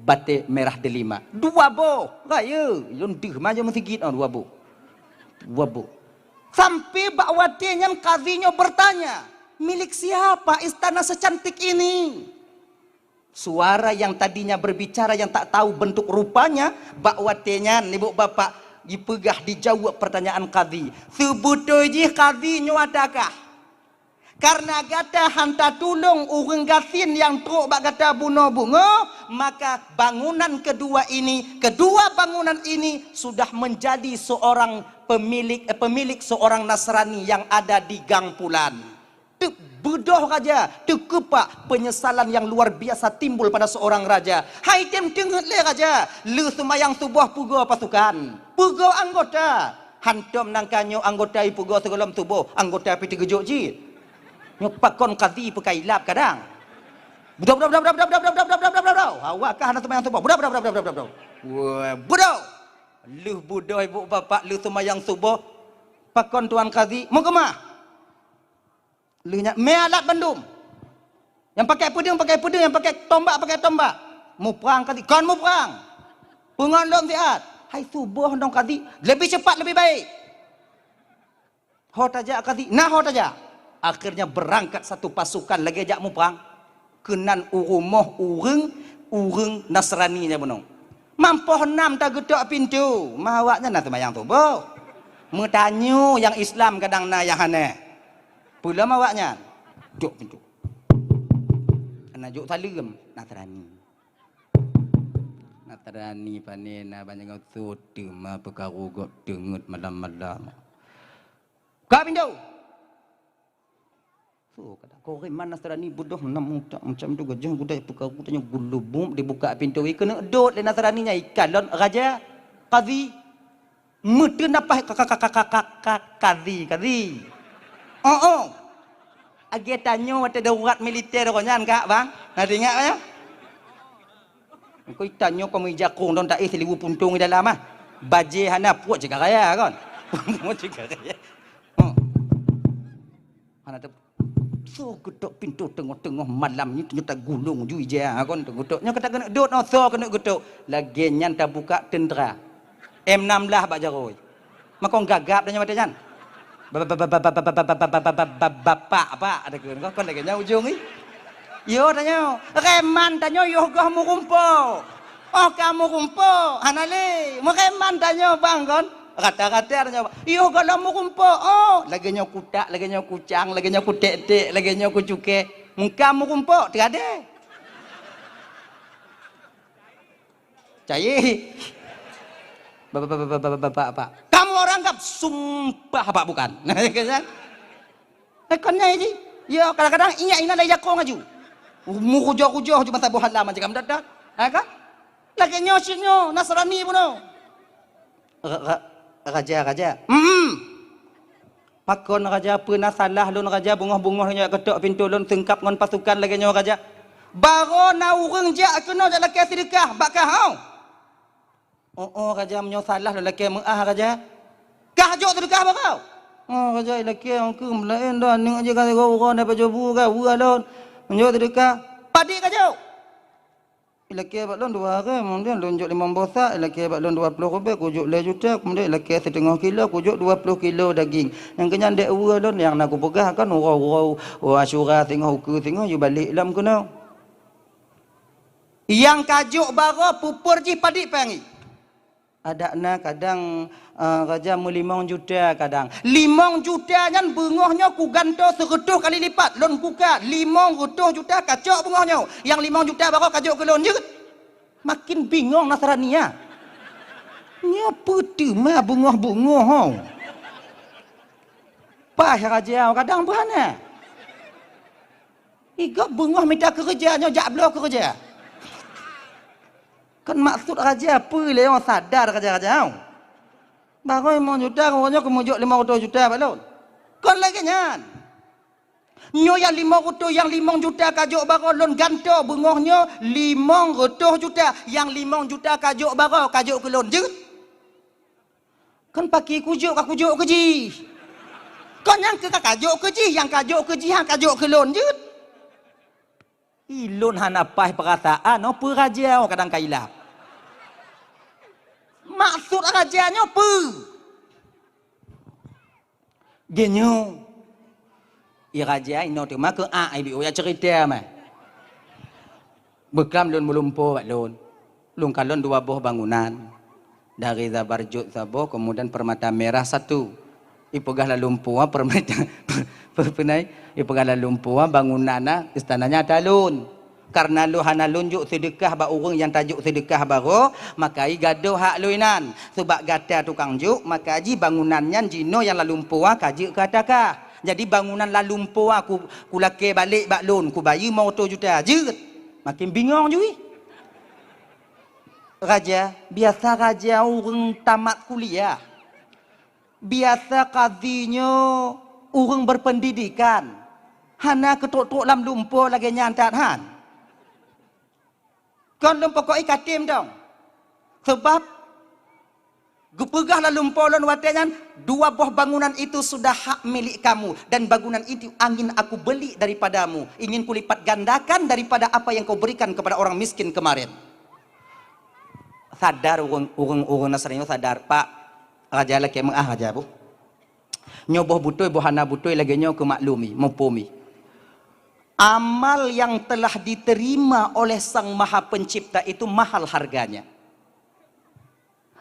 batée merah delima. Dua boh, rayeuk, lôn deuh maju meusigit, oh, dua boh. Dua boh. Sampai bak watée nyan kadhi nyoe bertanya, "Milik siapa istana secantik ini?" Suara yang tadinya berbicara yang tak tahu bentuk rupanya, bak watée nyan ibu bapak jipeugah dijawab pertanyaan kadhi. Seubeutôi jih kadhi nyoe adakah? Karena gata hana tulông ureuëng gasien nyang trok bak gata bunoe beungoh, maka bangunan kedua ini, kedua bangunan ini sudah menjadi seorang pemilik, eh, pemilik seorang Nasrani yang ada di Gang Pulan. Teuk beudôh raja, teukeupak penyesalan yang luar biasa timbul pada seorang raja. Hai tem teungeut lé raja, le seumayang suboh peugoe pasukan, peugoe anggota. Hantom nangka nyoe anggota ipeugoe sigohlom suboh, anggota pi teugeujok cit. Nyoe pakon kadhi peukailap kadang. Beudôh, beudôh, beudôh. Awak ka hana seumayang suboh. Beudôh, beudôh, beudôh, beudôh, beudôh. Wah, beudôh. Lheueh beudôh ibu bapak lheueh seumayang suboh. Pakon tuan kadhi, meukeumah. Lheueh nyan, mé alat bandum. Nyang pakai peudeueng, pakai peudeueng, nyang pakai tombak, pakai tombak. Muprang kadhi, kon muprang. Peungon lom siat. Hai suboh nong kadhi, lebih cepat, lebih baik. Ho tajak kadhi, na ho tajak. Akhirnya berangkat satu pasukan lagèe jak muprang. Keunan u rumoh ureueng, ureueng Nasrani nyan bunoe. Mampôh nam tageutok pintoe, ma awaknyan na seumayang suboh. Meutanyoe nyang Islam kadang na nyang hana. Peulom awaknyan. Tok pintoe. Hana jok saleuem, Nasrani. Nasrani pané na banyak soe teuma peukaru gob teungeut malam-malam. Ka pintoe! Soe kata, "Ko reman Nasrani beudoh nam utak macam tu, gajah gudai peukaru tanyoe gulubub dibuka pintoe, keuneuk dot lé Nasrani nyan ikalon raja, kadhi." Meuteun napaih ka, ka, ka, kadhi, kadhi. Oh, oh. Lagèe tanyoe watèe darurat militer roh nyan, Kak, bang. Na teuingat, ya? Engkau tanyoe kau meuija kong don taéh silibu puntong di dalam, ah. Bajèe hana puet cit ka raya, kon. Puet cit ka raya. Oh. Hana teu-, soe geutok pintoe teungoh-teungoh malam nyoe, nyoe tagulong ju ija, kon, tageutok. Nyoe ka takeuneuk dot, oh, soe keuneuk geutok. Lagèe nyan tabuka teuntra. M enam belas bak jaroe. Makong gagap tanyoe watèe nyan. Ba-, ba-, ba-, bapak, apa ada keu, kon lagèe nyan ujong, ih. Yo tanyoe, reman tanyoe yoh goh meurumpok. Oh, ka meurumpok, hana lé. Meureman tanyoe bang kon. Rata-rata tanyoe, yoh goh lom meurumpok. Oh, lagèe nyoe kutak, lagèe nyoe kucang, lagèe nyoe kutek-tek, lagèe nyoe kucukèe. Meuka meurumpok, teugadée. Cayé. Bapak, bapak, bapak, bapak, bapak. Kamu orang anggap sumpah, Pak, bukan? Kan? Eh, kon nyan jih. Ya, kadang-kadang ingat inan lé jakong aju. Mukujoh-kujoh ju masa boh halam aja kamu dadah. Ha, kan? Lagèe nyoe cit nyoe, Nasrani bunoe. Ra-, ra-, raja, raja. Hmm. Pakon raja, peue na salah lôn raja, beungoh-beungoh nyoe jak keutok pintoe lôn seungkab ngon pasukan lagèe nyoe raja? Baroe na ureueng jak keunoe jak lakèe seudeukah bak kah, hau. Oh, oh, raja, meunyoe salah lôn lakèe meu'ah raja. Kah jok seudeukah baroe? Oh, raja, ilakèe ongkeue meulaén dah, aneuk jih ka sigoe uroe na pajoh bu ka, weueh lôn. Meunyoe seudeukah, padit ka jok. Ilakèe bak lôn dua hareuem, kemudian lôn jok limong boh sak, ilakèe bak lôn dua ploh ribèe, kujok lhèe juta, kemudian ilakèe siteungoh kilo, kujok dua ploh kilo daging. Nyang keunyan dek uroe lôn nyang na kupeugah kan uroe-uroe Asyura singoh ukeue singoh yue balek lom keunoe. Nyang ka jok baroe pupur jih padit pangi. Adak na kadang, eh, raja meulimong juta kadang. Limong juta nyan beungoh nyoe kugantoe seureutôh kali lipat. Lôn kuka limong reutôh juta kacok beungoh nyoe. Nyang limong juta baroe kajok keu lôn jeuet. Makin bingong Nasrani nyan. Nyoe peue teuma beungoh-beungoh ho. Paih raja kadang beuhana. Igob beungoh mita keureuja nyoe jak bloe keureuja. Kan maksud raja peue lé nyoe sadar raja-raja nyoe. Baroe limong juta, nyoe keumeujok limong reutôh juta bak lôn. Kon lagèe nyan. Nyoe nyang limong reutôh, nyang limong juta kajok baroe lôn gantoe beungoh nyoe limong reutôh juta. Nyang limong juta kajok baroe, kajok keu lôn jeuet. Kan paki kujok ka kujok keu jih. Kon nyang keu ka kajok keu jih, nyang kajok keu jih, han kajok keu lôn jeuet. Ilôn hana paih peurasaan, oh, peue raja, oh, kadang ka ilap. Maksud raja nyoe peue? Geunyoe, i raja inoe teuma keu a, ibi uya cerita mah. Beuklam lôn meulumpo bak lôn. Lôn kalon dua boh bangunan. Dari Zabarjud saboh, kemudian Permata Merah satu. Ipeugah lalumpo, ah, Permata, pe-, pe-, penai? Ipeugah lalumpo, ah, bangunan, ah, istana nyan ata lôn. Karena lôn hana lôn jok seudeukah bak ureueng nyang tajok seudeukah baroe, maka i gadôh hak lôn inan. Sabab gata tukang jok, maka jih bangunan nyan jinoe nyang lalumpo, ah, ka jeuet keu ata kah. Jadi bangunan lalumpo, ah, ku, kulakèe balek bak lôn, kubayeue limong reutôh juta. Jeuet. Makin bingong ju ih. Raja, biasa raja ureueng tamat kuliah. Biasa kadhi nyoe ureueng berpendidikan. Hana keutrok-trok lam lumpo lagèe nyan that han. Kon lôn pokok i katem dong. Sebab geupeugah lalumpo lôn watèe nyan, "Dua boh bangunan itu sudah hak milik kamu, dan bangunan itu angin aku beli daripadamu, ingin kulipat gandakan daripada apa yang kau berikan kepada orang miskin kemarin." Sadar ureueng, ureueng, ureueng Nasrani nyoe sadar, "Pak, raja lakèe meu'ah raja bu." Nyoe boh beutôi, boh hana beutôi, lagée nyoe keu maklumi, muphom i. Amal yang telah diterima oleh Sang Maha Pencipta itu mahal harganya.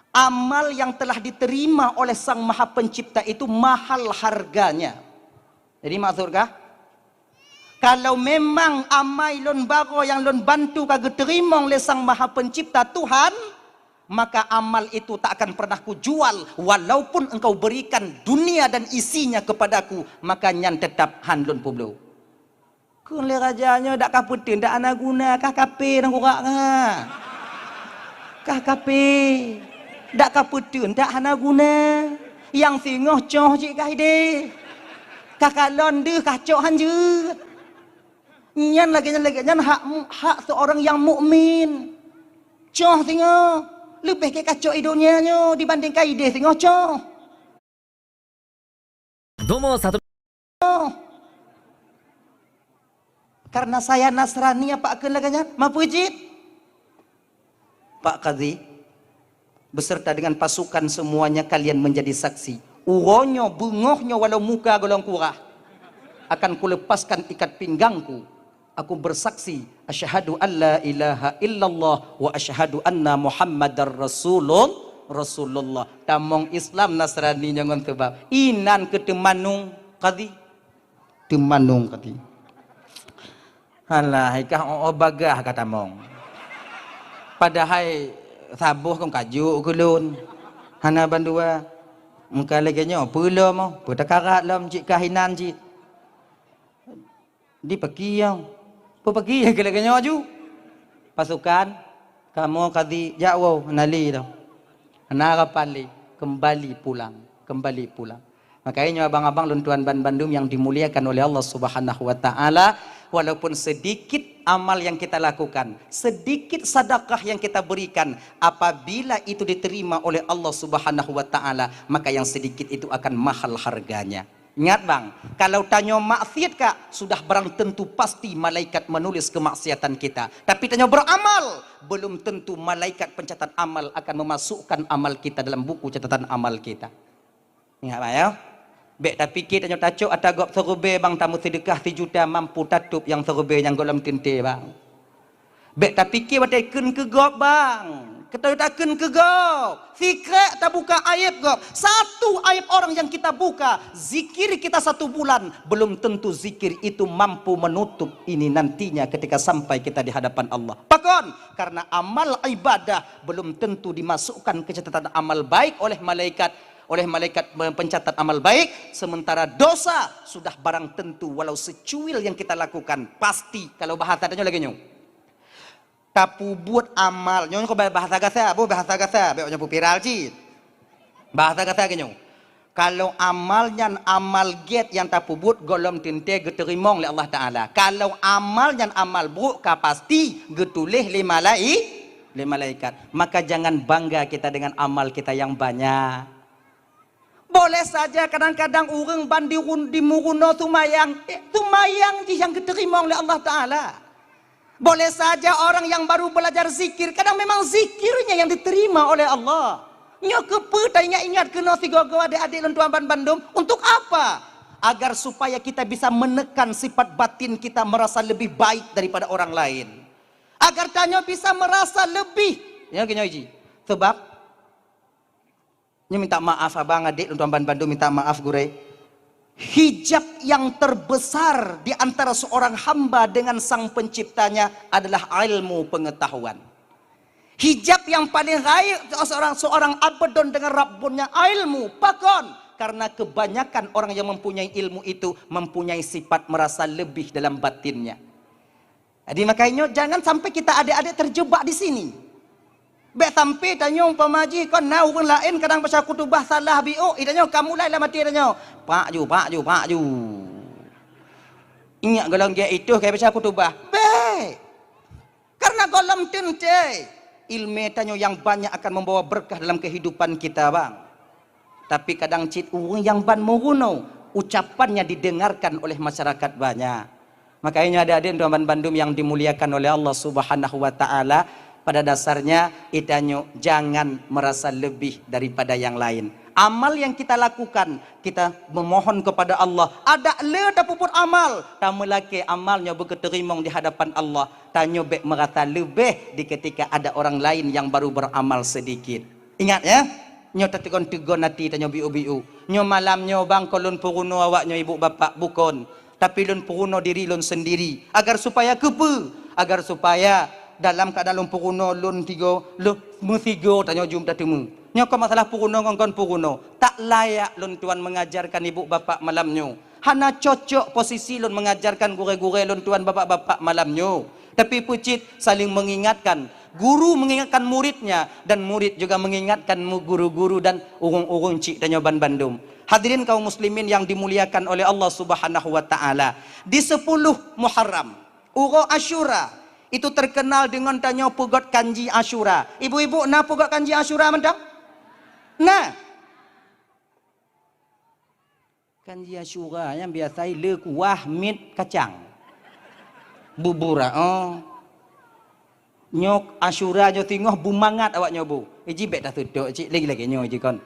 Amal yang telah diterima oleh Sang Maha Pencipta itu mahal harganya. Jadi maksud kah? Kalau memang amai lôn baroe nyang lôn bantu ka geuteurimong lé Sang Maha Pencipta Tuhan, maka amal itu tak akan pernah kujual, walaupun engkau berikan dunia dan isinya kepadaku, maka nyan tetap han lôn peubloe. Kheun lé raja nyoe, "Dak ka peuteun dak hana guna, kah kape nyang kurak nyan? Kah kape? Dak ka peuteun dak hana guna? Nyang singoh coh cit kah ideh. Kah kalon deuh kah cok hanjeuet." Nyan lagée nyan, lagée nyan hak mu-, hak seorang yang mukmin. Coh singoh, leubeh gét kacok i donya nyoe dibandingkan ideh singoh coh. Nomor satu. Karena saya Nasrani, apa kheun lagée nyan? Mapeujit. Pak Kadhi, beserta dengan pasukan semuanya, kalian menjadi saksi. Uroe nyoe, beungoh nyoe, walau muka golom kurah, akan kulepaskan ikat pinggangku. Aku bersaksi, asyhadu an la ilaha illallah wa asyhadu anna Muhammadar Rasulul-, Rasulullah. Tamong Islam Nasrani nyoe ngon seubab. Inan keu teumanung Kadhi. Teumanung Kadhi. Halah, hai kah, oh, oh, bagah ka tamong. Padahai saboh kon ka jok keu lôn. Hana bandua. Meuka lagée nyoe, peue lom, oh, peue takarat lom, cit kah inan cit. Di paki nyang. Peue paki nyang keu lagée nyoe aju? Pasukan, kamoe Kadhi, jak woe, hana lé lom. Hana harapan lé, kembali pulang, kembali pulang. Makanya nyoe abang-abang lôn tuan ban bandum yang dimuliakan oleh Allah Subhanahu wa Ta'ala, walaupun sedikit amal yang kita lakukan, sedikit sedekah yang kita berikan, apabila itu diterima oleh Allah Subhanahu wa Ta'ala, maka yang sedikit itu akan mahal harganya. Ingat bang, kalau tanyoe maksiat kak, sudah barang tentu pasti malaikat menulis kemaksiatan kita. Tapi tanyoe beramal, belum tentu malaikat pencatat amal akan memasukkan amal kita dalam buku catatan amal kita. Ingat bang ya. Bèk tapike tanyoe tacok ata gob seureubèe bang, tameuseudekah sijuta mampu tatôb nyang seureubèe nyang gohlom teuntèe bang. Bèk tapike watèe kheun keu gob bang. Keu tanyoe takheun keu gob. Sikrék tabuka aib gob. Satu aib orang yang kita buka, zikir kita satu bulan, belum tentu zikir itu mampu menutup ini nantinya ketika sampai kita di hadapan Allah. Pakon? Karena amal ibadah belum tentu dimasukkan ke catatan amal baik oleh malaikat, oleh malaikat pencatat amal baik, sementara dosa sudah barang tentu walau secuil yang kita lakukan, pasti. Kalau bahasa tanyoe lagèe nyoe. Tapeubuet amal, nyoe kok bahasa gasa, boh bahasa gasa, bèk nyoe viral cit. Bahasa gasa lagèe nyoe. Kalau amal nyan amal gèt nyang tapeubuet gohlom teuntèe geuteurimong lé Allah Taala. Kalau amal nyan amal buruk ka pasti geutuléh lé malai-, lé malaikat. Maka jangan bangga kita dengan amal kita yang banyak. Boleh saja kadang-kadang ureueng ban di run-, di meurunoe seumayang, eh, seumayang jih nyang geuteurimong lé Allah Taala. Boleh saja orang yang baru belajar zikir, kadang memang zikirnya yang diterima oleh Allah. Nyoe keupeue taingat-ingat keunoe sigoe-goe adék-adék lôn tuan ban bandum, untuk apa? Agar supaya kita bisa menekan sifat batin kita merasa lebih baik daripada orang lain. Agar tanyoe bisa merasa lebih, ya, geutanyoe ji. Sebab Nyoe minta maaf abang, adék lôn tuan ban bandum minta maaf gurèe. Hijab yang terbesar di antara seorang hamba dengan Sang Penciptanya adalah ilmu pengetahuan. Hijab yang paling rayeuk seorang, seorang abdon dengan Rabbunnya ilmu. Pakon? Karena kebanyakan orang yang mempunyai ilmu itu mempunyai sifat merasa lebih dalam batinnya. Jadi makanya jangan sampai kita adék-adék terjebak di sini. Bèk sampai tanyoe umpama jih kon na ureueng laén kadang baca khutubah salah biôk, i tanyoe ka mulai lam até tanyoe, "Pak ju, pak ju, pak ju." Ingat gohlom gèt itôh ka baca khutubah. Bèk. Karena gohlom teuntèe ilmèe tanyoe nyang banyak akan membawa berkah dalam kehidupan kita, bang. Tapi kadang cit ureueng nyang ban meurunoe, ucapannya didengarkan oleh masyarakat banyak. Makanya adék-adék tuan ban bandum yang dimuliakan oleh Allah Subhanahu wa Ta'ala, pada dasarnya itanyoe jangan merasa lebih daripada yang lain. Amal yang kita lakukan, kita memohon kepada Allah. Adak le tapeubuet amal, tameulakée amal nyoe beukeuteurimong di hadapan Allah. Tanyoe bék meurasa leubeh di ketika ada orang lain yang baru beramal sedikit. Ingat ya, nyoe tateugon-teugon até tanyoe biu-biu. Nyoe malam nyoe bang kon lôn peurunoe awak nyoe ibu bapak, bukon. Tapi lôn peurunoe diri lôn sendiri. Agar supaya keupeue? Agar supaya dalam keuadaan lôn peurunoe lôn tigo, lôn meusigo tanyoe jeuem tateumé. Nyoe kon masalah peurunoe ngon kon peurunoe. Tak layak lôn tuan mengajarkan ibu bapak malam nyoe. Hana cocok posisi lôn mengajarkan gurée-gurée lôn tuan bapak-bapak malam nyoe. Tapi peucit saling mengingatkan. Guru mengingatkan muridnya dan murid juga mengingatkan mu-, guru-guru dan ureuëng-ureuëng cik tanyoe ban bandum. Hadirin kaum muslimin yang dimuliakan oleh Allah Subhanahu wa taala. Di sepuluh Muharram, uroe Asyura, itu terkenal dengan tanyoe peugét kanji Asyura. Ibu-ibu na peugét kanji Asyura mantong? Na. Kanji Asyura nyang biasa le kuah mit kacang. Bubur, oh. Nyoe Asyura nyoe singoh beumangat awak nyoe bu. Iji bék taseudok cik lagi-lagi nyoe ji kon.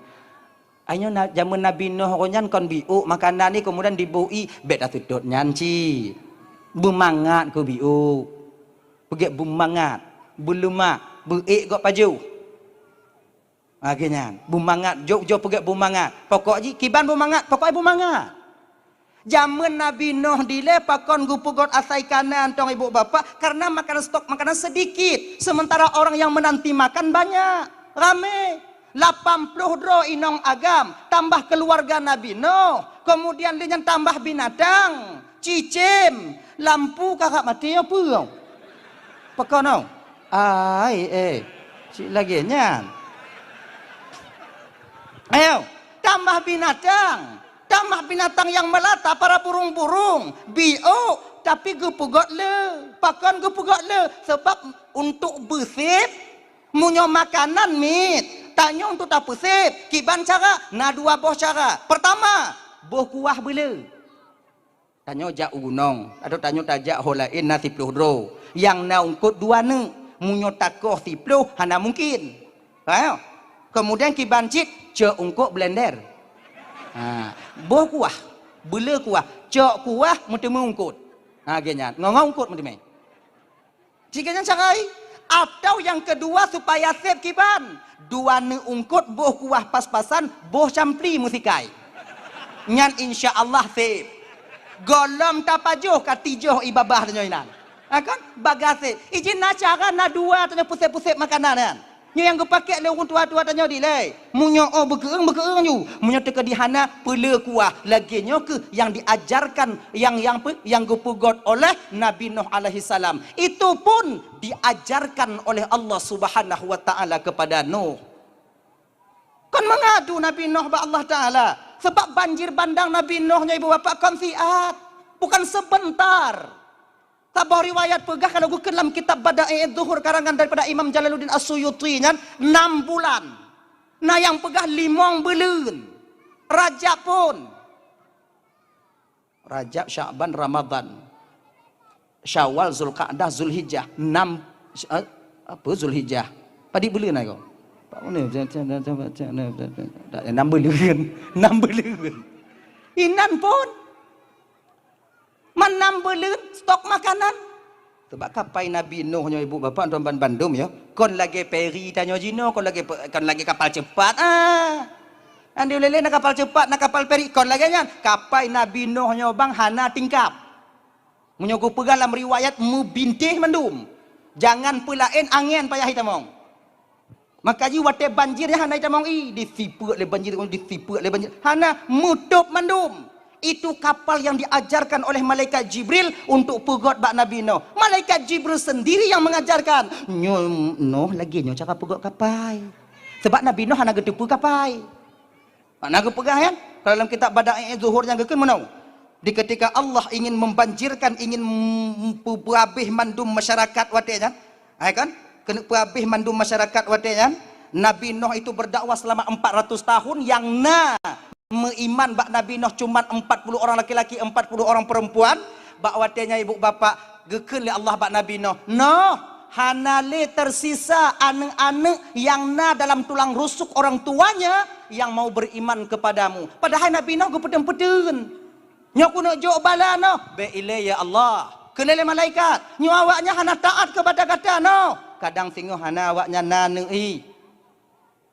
Ai nyoe na-, jameun Nabi Nuh roh nyan kon biuk makanan ni kemudian diboh i bék taseudok nyan cik. Beumangat keu biuk. Peugét beumangat, beuleumak, beuék gok pajoh. Lagée nyan, beumangat, jok-jok peugét beumangat. Pokok jih kiban beumangat, pokok beumangat. Jameun Nabi Nuh dilée pakon geupeugét asai kanan tong ibu bapak karena makanan stok makanan sedikit, sementara orang yang menanti makan banyak, ramé. Lapan ploh droe inong agam, tambah keluarga Nabi Nuh, kemudian lé nyan tambah binatang, cicém, lampu karab maté nyoe peue? Pakon nyoe? Ai, eh, cik lagée nyan. Ayo, tambah binatang. Tambah binatang yang melata, para burung-burung, biuk, tapi geupeugét le. Pakon geupeugét le? Sebab untuk beusép, meunyoe makanan miet, tanyoe untuk tapeusép. Kiban cara? Na dua boh cara. Pertama, boh kuah beule. Tanyoe jak u gunong, atau tanyoe tajak ho laén na siploh droe. Nyang na ungkot dua neuk. Meunyoe takoh siploh, hana mungkin. Ha? Kemudian kiban cit, cok ungkot blender. Ha, boh kuah, beule kuah, cok kuah meuteumé ungkot. Ha, lagée nyan, ngon-ngon ungkot meuteumé. Jika nyan cara ai, atau nyang keudua supaya sép kiban, dua neuk ungkot boh kuah pas-pasan, boh campli meusikai. Nyan insya Allah sép. Gohlom tapajoh ka tijoh i babah tanyoe inan. Ha kan? Bagasé. Ijin na cara na dua tanyoe pusép-pusép makanan nyan. Nyoe nyang geupakék lé ureuëng tuha-tuha tanyoe dilée. Meunyoe oh beukeueng, beukeueng ju. Meunyoe teukeudi hana, peule kuah. Lagée nyoe keuh nyang diajarkan, nyang, nyang pe-, nyang geupeugét oleh Nabi Nuh alaihissalam. Itu pun diajarkan oleh Allah Subhanahu wa Taala kepada Nuh. Kon meungadu Nabi Nuh bak Allah Taala. Sebab banjir bandang Nabi Nuh nyoe ibu bapak kon siat. Bukan sebentar. Saboh riwayat peugah kalau geukheun lam kitab Bada'i Zuhur karangan daripada Imam Jalaluddin As-Suyuti nyan, enam bulan. Na nyang peugah limong buleuen. Rajab pun. Rajab, Sya'ban, Ramadan. Syawal, Zulqa'dah, Zulhijjah. Enam, eh, apa Zulhijjah? Padit buleuen ai ko? Enam buleuen. Enam buleuen. Inan pun. Manam buleuen stok makanan. Sebab kapai Nabi Nuh nyoe ibu bapak tuan ban bandum ya. Kon lagée peri tanyoe jinoe, kon lagée pe-, kon lagée kapal cepat. Ah. Nyan di ulée-ulée na kapal cepat, na kapal peri, kon lagée nyan. Kapai Nabi Nuh nyoe bang hana tingkap. Meunyoe geupeugah lam riwayat meubintéh mandum. Jangan peulaén angén payah itamong. Maka jih watée banjir nyan hana itamong i, disipeuek lé banjir, disipeuek lé banjir. Hana, meutôb mandum. Itu kapal yang diajarkan oleh malaikat Jibril untuk peugét bak Nabi Nuh. Malaikat Jibril sendiri yang mengajarkan. Nyoe Nuh lagée nyoe cara peugét kapai. Sebab Nabi Nuh hana geuteupeue kapai. Makna geupeugah nyan, kalau dalam kitab Bada'i Zuhur nyang geukheun meunoe, di ketika Allah ingin membanjirkan, ingin mem-, peu-, peuhabéh mandum masyarakat watée nyan, hai kan? Keuneuk peuhabéh mandum masyarakat watée nyan, Nabi Nuh itu berdakwah selama empat ratus tahun, nyang na meuiman bak Nabi Nuh cuman empat puluh orang laki-laki, empat puluh orang perempuan. Bak watée nyan ibu bapak, geukheun lé Allah bak Nabi Nuh, "Nuh, hana lé tersisa aneuëk-aneuëk nyang na dalam tulang rusuk orang tuanya yang mau beriman kepadamu." Padahai Nabi Nuh geupeuteueng-peuteueng. "Nyoe keuneuk jok bala noh." "Bék ilée, ya Allah." Kheun lé malaikat, "Nyoe awaknyan hana taát keubada gata noh." Kadang singoh hana awaknyan na aneuk i.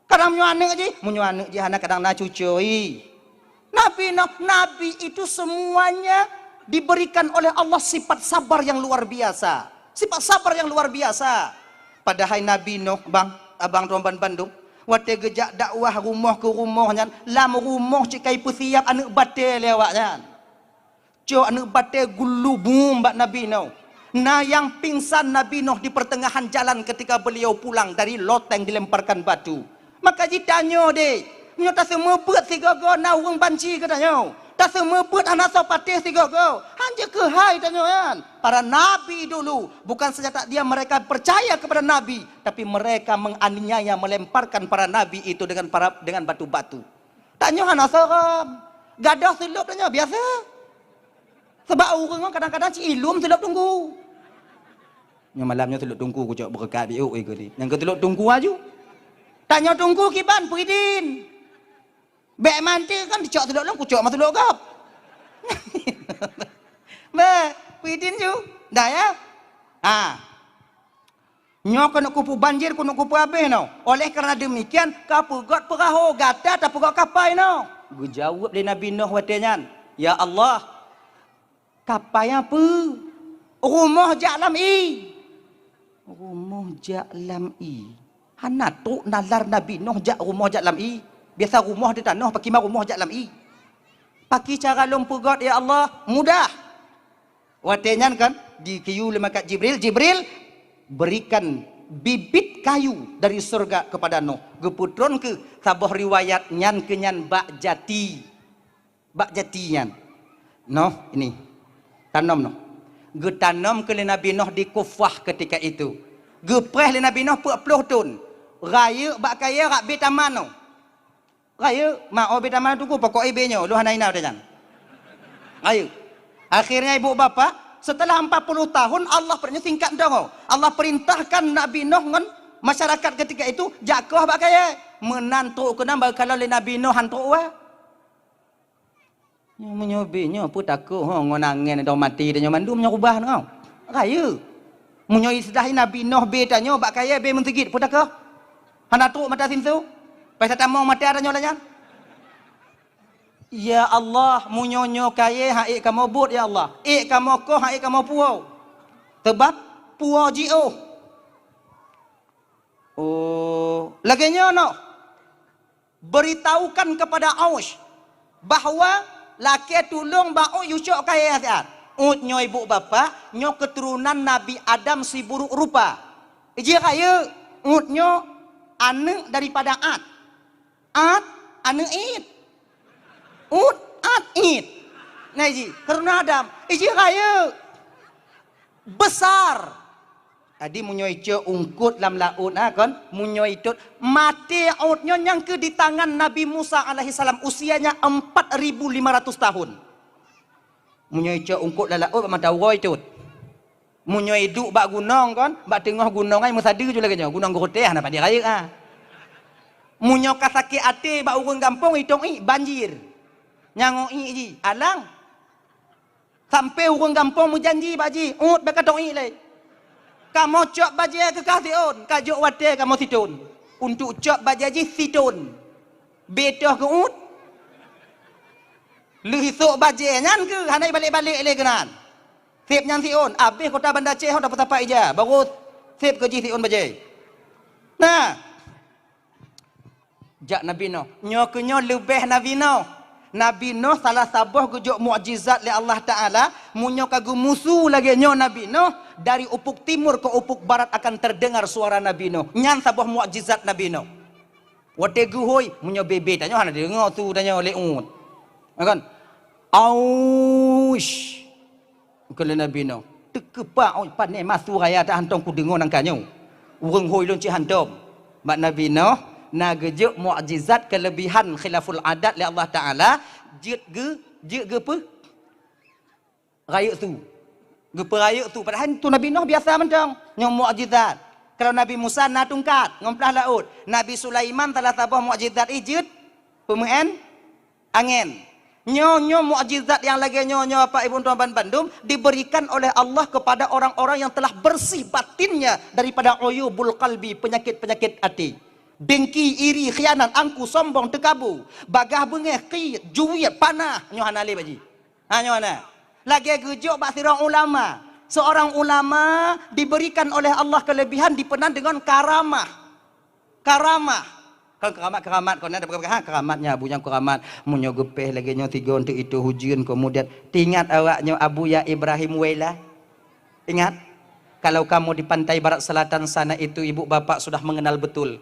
Kadang meunyoe aneuk jih, meunyoe aneuk jih hana kadang na cucoe. Nabi Nuh, nabi itu semuanya diberikan oleh Allah sifat sabar yang luar biasa. Sifat sabar yang luar biasa. Padahai Nabi Nuh, bang, abang tuan ban bandum, watée geujak dakwah rumoh keu rumoh nyan, lam rumoh cit ka ipeusiab aneuk batée lé awaknyan. Cok aneuk batée geulubum bak Nabi Nuh. Na nyang pingsan Nabi Nuh di pertengahan jalan ketika beliau pulang dari loteng dilemparkan batu. Maka jitanyoe deh, nyoe taseumeubeuet sigoe-goe na ureuëng banci geutanyoe. Taseumeubeuet hana soe patéh sigoe-goe. Hanjeuet keuhai tanyoe nyan. Para nabi dulu, bukan saja tak diam mereka percaya kepada nabi, tapi mereka menganiaya, melemparkan para nabi itu dengan para, dengan batu-batu. Tanyoe hana seureuem. Gadôh seulôb tanyoe biasa. Sabab ureuëng nyoe kadang-kadang ci ilum seulôb teungku. Nyoe malam nyoe seulôb teungku kucok beureukat biôk, eh, geuh ni. Nyang keu seulôb teungku aju. Tanyoe teungku kiban, peue idin. Bék manti kan dicok seulôb lôn, kucok ma seulôb gob. Bék, peue idin ju. Dah ya? Ha. Nyoe keuneuk kupeue banjir, keuneuk kupeue abéh nyoe. Oleh karena demikian, ka peugöt peurahô, gata tapeugöt kapai nyoe. Geujaweueb lé Nabi Nuh watée nyan, "Ya Allah, kapai nyan peue? Rumoh jak lam ié." Rumoh jak lam ié. Hana trok nalar Nabi Nuh jak rumoh jak lam ié. Biasa rumoh di tanoh, pakriban rumoh jak lam ié. Pakriban cara lôn peugöt, ya Allah? Mudah. Watée nyan kan, dikeuyue lé malaikat Jibril, "Jibril, berikan bibit kayu dari surga kepada Nuh." Geupeutron keuh saboh riwayat nyan keu nyan bak jati. Bak jati nyan. Noh, ini. Tanom noh. Geutanom keuh lé Nabi Nuh di Kufah ketika itu. Geupreh lé Nabi Nuh peuet ploh thon. Rayeuk bak kayée rab bé taman nyoe. Rayeuk, ma, oh bé taman teungku, pokok ié bé nyoe, lôn hana ina watée nyan. Rayeuk. Akhirnya ibu bapak, setelah empat puluh tahun Allah pernah singkat dong. Allah perintahkan Nabi Nuh ngon masyarakat ketika itu jak koh bak kayée. Meunan trok keunan baru kalau lé Nabi Nuh han trok wa. Nyoe meunyoe bé nyoe peue takot ho ngon angén dong maté tanyoe mandum nyoe rubah nyoe. Rayeuk. Meunyoe istilah Nabi Nuh bé tanyoe bak kayée bé meusigit peue takot? Hana trok mata sinsu? Pai satamong mata tanyoe lagée nyan? Ya Allah, meunyoe nyoe kayée han ék kamoe buet ya Allah. Ék kamoe koh han ék kamoe puwoe. Sabab puwoe jiôh. Oh, lagée nyoe noh. Beritahukan kepada Aus bahwa lakée tulông bak Aus yue cok kayée siat. Aus nyoe ibu bapak, nyoe keuturonan Nabi Adam siburuk rupa. Iji rayeuk, Aus nyoe aneuk daripada At. At, aneuk It. Ut, At, It. Nah, iji, keuturonan Adam. Iji rayeuk. Besar. Jadi, meunyoe icok ungkot lam laôt, ha, kon? Meunyoe itot, maté Ut nyoe nyang keu di tangan Nabi Musa alaihissalam, usianya empat ribu lima ratus tahun. Meunyoe icok ungkot lam laôt, bak mata uroe itot. Meunyoe iduek bak gunong, kon? Bak teungoh gunong ai meusadeue ju lagée nyoe, gunong geureuteh hana padé rayeuk, ha. Meunyoe ka sakét até bak ureuëng gampông, itong ié banjir. Nyang ngon ié jih, alang. Sampoe ureuëng gampông meujanji bak jih, "Ut, bék katong ié lé. Kamoe cok bajée keu kah siôn, ka jok watée kamoe sithôn. Untuk cok bajée jih sithôn. Bék toh keu Ut." Lheueh isok bajée nyan keuh hana ibalek-balek lé keunan. Sép nyan siôn, abéh kota Banda Aceh ho tapeusapat ija, baru sép keu jih siôn bajée. Nah, Jak Nabi Nuh. Nyoe keuh nyoe leubeh Nabi Nuh. Nabi Nuh salah saboh geujok mukjizat lé Allah Taala, meunyoe ka geumusu lagée nyoe Nabi Nuh, dari ufuk timur ke ufuk barat akan terdengar suara Nabi Nuh. Nyan saboh mukjizat Nabi Nuh. Watée geuhôi, meunyoe bé-bé tanyoe hana deungoe su tanyoe lé Ut. Ya kan? Aush. Kheun lé Nabi Nuh, "Teukeupah ôt pané masu raya ta hántom kudeungoe nangka nyoe. Ureuëng hôi lôn cit hántom." Bak Nabi Nuh na geujok mukjizat keuleubihan khilaful adat lé Allah Taala, jeuet geu-, jeuet geupeu-, rayeuk su. Geupeurayeuk su. Padahai su Nabi Nuh biasa mantong. Nyoe mukjizat. Kalau Nabi Musa na tungkat ngon plah laôt. Nabi Sulaiman salah saboh mukjizat jih jeuet Peumeu'en angén. Nyoe, nyoe mukjizat nyang lagée nyoe, nyoe Bapak Ibu tuan ban bandum diberikan oleh Allah kepada orang-orang yang telah bersih batinnya daripada uyubul qalbi, penyakit-penyakit hati. Dengki, iri, khianat, angku, sombong, teukabu, bagah beungéh, qiet, juet, panah, nyoe hana lé bak jih. Ha, nyoe na. Lagée geujok bak sidroe ulama. Seorang ulama diberikan oleh Allah kelebihan, dipeunan dengan karamah. Karamah. Kon keramat-keramat, kon na peugah, ha, keramat nyan, Abu, nyang keramat. Meunyoe geupéh lagée nyoe, tiga untuk itu hujeuen, kemudian teuingat awak nyoe Abu ya Ibrahim Wela. Ingat, kalau kamu di pantai barat selatan sana itu ibu bapak sudah mengenal betul.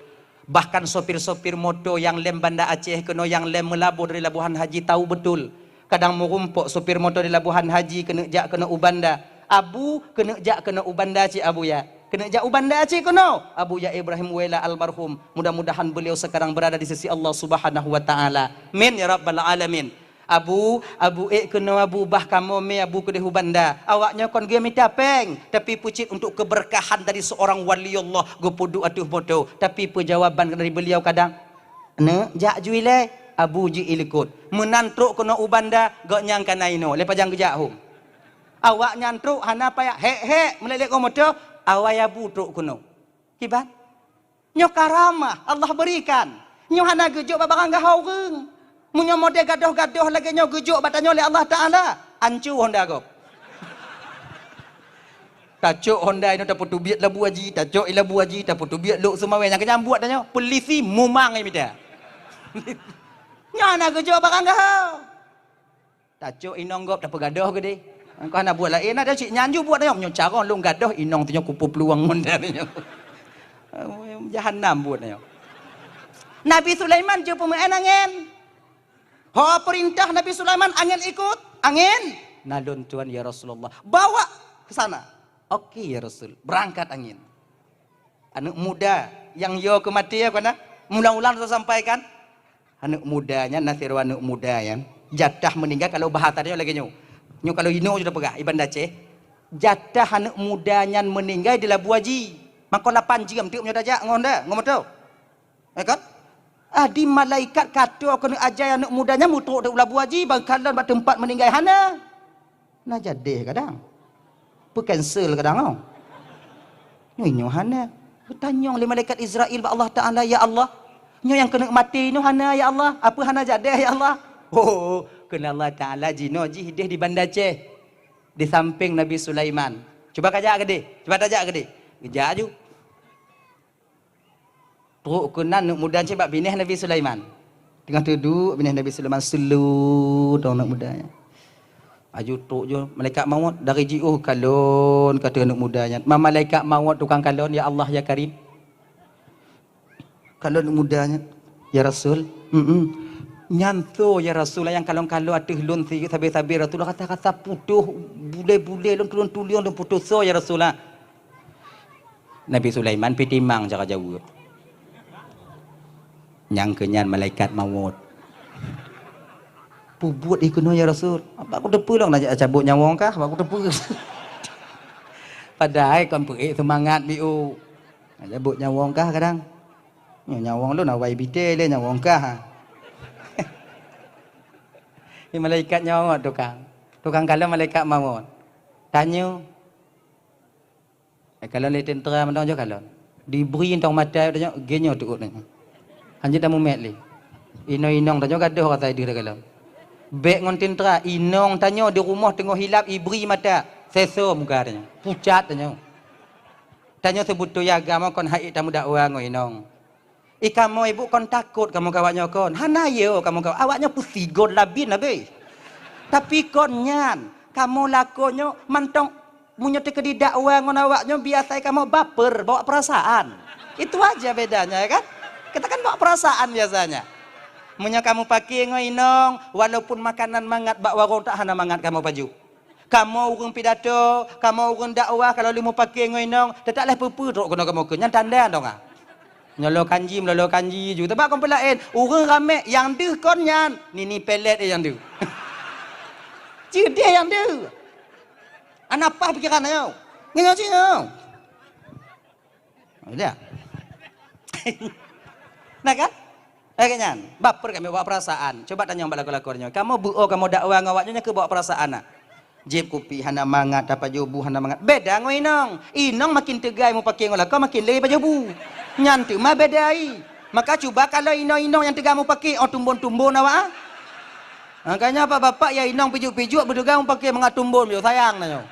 Bahkan sopir-sopir moto nyang lem Banda Aceh keunoe nyang lem meulaboh dari Labuhan Haji tahu betul. Kadang meurumpok sopir moto di Labuhan Haji keuneuk jak keunoe u Banda. Abu keuneuk jak keunoe u Banda cit Abu ya. Keuneuk jak u Banda cit keunoe. Abu ya Ibrahim Wela almarhum. Mudah-mudahan beliau sekarang berada di sisi Allah Subhanahu wa Ta'ala. Min ya Rabbal Alamin. Abu, Abu ék keunoe Abu, bah kamoe mé Abu keudeh u Banda. Awaknyoe kon geumita péng, tapi peucit untuk keberkahan dari seorang waliullah geupeuduek ateueh moto. Tapi peujawaban dari beliau kadang, "Neuk jak ju ilée." Abu ji ilikot. Meunan trok keunoe u Banda, gobnyan ka na inoe. Lé pajan geujak hom. Awaknyan trok hana payah hék-hék meulét-lét ngon moto, awai Abu trok keunoe. Kiban? Nyoe karamah Allah berikan. Nyoe hana geujok bak barang gaho ureuëng. Meunyoe model gadoh-gadoh lagée nyoe geujok bak tanyoe lé Allah Taala, ancu honda gob. Tacok honda inoe tapeuteubiet labu haji, tacok i labu haji, tapeuteubiet lok seumawé nyang keunyan buet tanyoe, peulisi mumang i mita. Nyoe hana geujok bak barang gaho. Tacok inong gob tapeugadoh keudeh. Engkau hana buet laén, ada cit nyan ju buet nyoe. Nyoe carông lôn gadoh inong tu nyoe kupeuplueng ngon dia nyoe. Jahanam buet nyoe. Nabi Sulaiman jeuet peumeu'en angén. Ho peurintah Nabi Sulaiman, angén ikot. Angén, na lôn tuan ya Rasulullah. Bawa ke sana. Oke ya Rasul. Berangkat angén. Aneuëk muda nyang yo keu maté ya, kon na? Mula-mula saya sampaikan, aneuëk muda nyan, na sidroe aneuëk muda nyan, jatah meuninggai kalau bahasa nyoe lagée nyoe. Nyoe kalau inoe sudah peugah, i Banda Aceh, jatah aneuëk muda nyan meuninggai di labu haji. Maka lapan jeuem teuk meunyoe tajak ngon da, ngon moto. Ya kan? Adi malaikat kato keuneuk ajai aneuëk muda nyan meutrok di labu haji, bak kalon bak teumpat meuninggai hana. Na jadeh kadang. Peu cancel kadang oh. Nyoe nyoe hana. Geutanyong lé malaikat Israel bak Allah Taala, "Ya Allah, nyoe nyang keuneuk maté nyoe hana ya Allah? Apa hana jadeh ya Allah?" Oh, keunan Allah Taala jinoe jih deh di Banda Aceh. Di samping Nabi Sulaiman. Cuba kajak keudeh. Cuba tajak keudeh. Geujak aju. Trok keunan aneuëk muda nyan bak binéh Nabi Sulaiman. Teungoh teuduek binéh Nabi Sulaiman, seuleu dong aneuëk muda nyan. Aju trok ju malaikat maut dari jiôh kalon kata aneuëk muda nyan. Ma malaikat maut tukang kalon, "Ya Allah, ya Karim." Kalon aneuëk muda nyan, "Ya Rasul." "Mm-mm." "Nyan soe ya Rasul nyang kalon-kalon ateueh lôn si sabe-sabe Rasul, rasa-rasa putôh, bulée-bulée lôn tulông-tulông lôn putôh soe ya Rasul ah?" Nabi Sulaiman pih timang cara jaweueb. "Nyang keu nyan malaikat mawöt." "Peubuet ie keunoe ya Rasul?" "Bak kuteupeue lôn na cabot nyawöng kah, bak kuteupeue." Padahai kon peuék seumangat biôh. Na cabot nyawöng kah kadang. Nyoe nyawöng lôn awai bite lé nyawöng kah. Ni malaikat nyawöng tukang. Tukang kalon malaikat mawöt. Tanyoe Eh, kalon lé teuntera mantong jih kalon. Dibri mantong mata tanyoe, geunyoe teuôt nyoe. Hanjeuet tamumet lé. Inong-inong tanyoe gadoh rasa ideh takalon. Bék ngon teuntera, inong tanyoe di rumoh teungoh hilap ibri mata, seso muka tanyoe. Pucat tanyoe. Tanyoe seubeutôi agama kon hak tameudakwa ngon inong. I kamoe ibu kon takot kamoe keu awaknyoe kon. Hana yo kamoe keu awaknyoe peusigon labin habéh. Tapi kon nyan, kamoe lakoe nyoe mantong meunyoe teukeudi dakwa ngon awaknyoe biasai kamoe baper, bawa perasaan. Itu aja bedanya ya kan? Kita kan bawa perasaan biasanya. Meunyoe kamoe pake ngon inong, walaupun makanan mangat bak warong tak hana mangat kamoe pajoh. Kamoe ureuëng pidato, kamoe ureuëng dakwah, kalau lheueh mupake ngon inong, teutap lheueh peue-peue trok keunoe kamoe keu nyan tanda dong ah. Nyolo kanji, melolo kanji ju. Teuba kon peulaén, ureuëng ramé nyang deuh kon nyan, nini pelet eh nyang deuh. Ceudeh nyang deuh. Ana paih pikeran ayo. Nyoe cit nyoe. Udah. Nah kan? Eh, nyan, baper kami bawa perasaan. Coba tanyong bak lakoe-lakoe nyoe. Kamoe beuo, kamoe dakwa ngon awak nyoe, nyan keuh bawa perasaan, nah. Jieb kupi hana mangat, tapajoh bu hana mangat. Beda ngon inong. Inong makin teuga mupake ngon lakoe, makin lé pajoh bu. Nyan teuma beda ai. Maka cuba kalau inong-inong nyang teuga mupake, oh, tumbon-tumbon awak, ah. Makanya bapak-bapak ya inong pijuk-pijuk beuteuga mupake mangat tumbon, yo sayang tanyoe.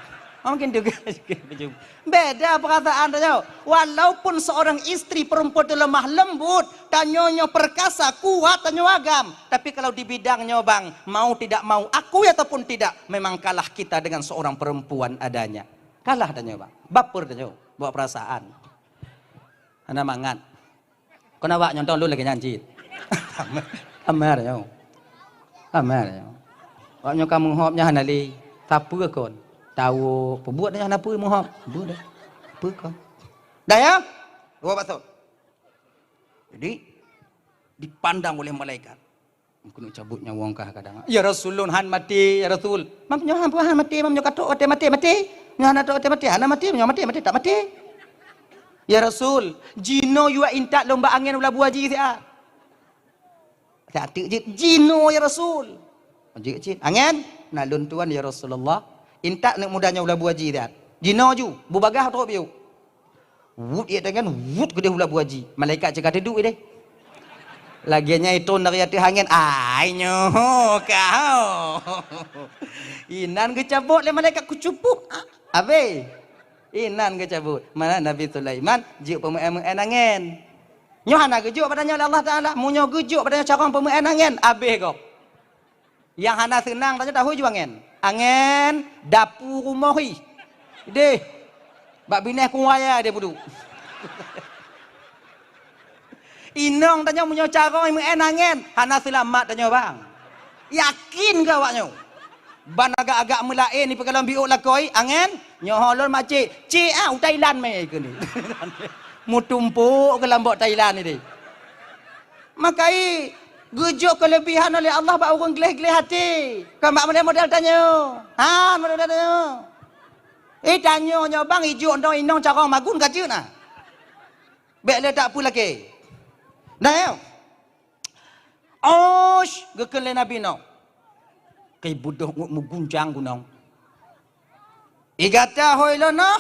Oh, makin teuga pajoh bu. Beda perasaan tanyoe. Walaupun seorang istri perempuan itu lemah lembut, tanyoe nyoe perkasa, kuat tanyoe agam. Tapi kalau di bidang nyoe, bang, mau tidak mau, akui ataupun tidak, memang kalah kita dengan seorang perempuan adanya. Kalah tanyoe, bang. Baper tanyoe, bawa perasaan. Hana mangat. Kon awak nyoe tong lôn lagèe nyan cit. Amar nyoe. Amar nyoe. Awak nyoe ka meuhop nyan hana lé. Sapeue kon? Tawök, peubuet nyan hana peue meuhop. Peue dah? Peue kon? Dah ya? Dua bakso. Jadi, dipandang oleh malaikat. Keuneuk cabot nyawöng kah kadang. "Ya Rasul, lôn han maté, ya Rasul." "Mam nyoe han, han maté, mam nyoe ka trok watèe maté, maté. Nyoe hana trok watèe maté, hana maté, nyoe maté, maté, tak maté." "Ya Rasul, jinoe yue intat lôn bak angén u labu haji siat." Siat teuk jeuet, "Jinoe, ya Rasul." Jeuet cit, "Angén, na lôn tuan, ya Rasulullah. Intat aneuk muda nyoe u labu haji siat. Jinoe ju, bubagaih trok piôh." Wut ié tangan, wut keudeh u labu haji. Malaikat cit ka teuduek ideh. Lagèe nyan itron dari ateueh angén, "Ai nyoe kah." Inan geucabot lé malaikat kucupuk. Ah, abéh. Inan geucabot. Mana Nabi Sulaiman jeuet peumeu'en-meu'en angén. Nyoe hana geujok bak tanyoe lé Allah Taala. Meunyoe geujok bak tanyoe carông peumeu'en angén, abéh gob. Nyang hana seunang tanyoe tahu ju angén. Angén dapu rumoh ih. Deh. Bak binéh kuwaya deh peuduek. Inong tanyoe meunyoe carông meu'en angén, hana seulamat tanyoe bang. Yakin keu awak nyoe. Ban agak-agak meulaén ipeukalon biôk lakoe, angén, nyoe ho lôn macet. Cit ah, u Thailand mé keuneuk. Meutumpôk keu lambok Thailand ideh. Makai geujok keuleubihan oleh Allah bak ureuëng gleh-gleh até. Kon bak model-model tanyoe. Ha, model-model tanyoe. Eh, tanyoe nyoe bang ijok ndoe inong carông magun ka jeuet na. Bék le tak peulakée. Nah, ya. Osh, geukheun lé Nabi Nuh. Keu beudôh ngon meuguncang gunong. I gata hôi lôn noh?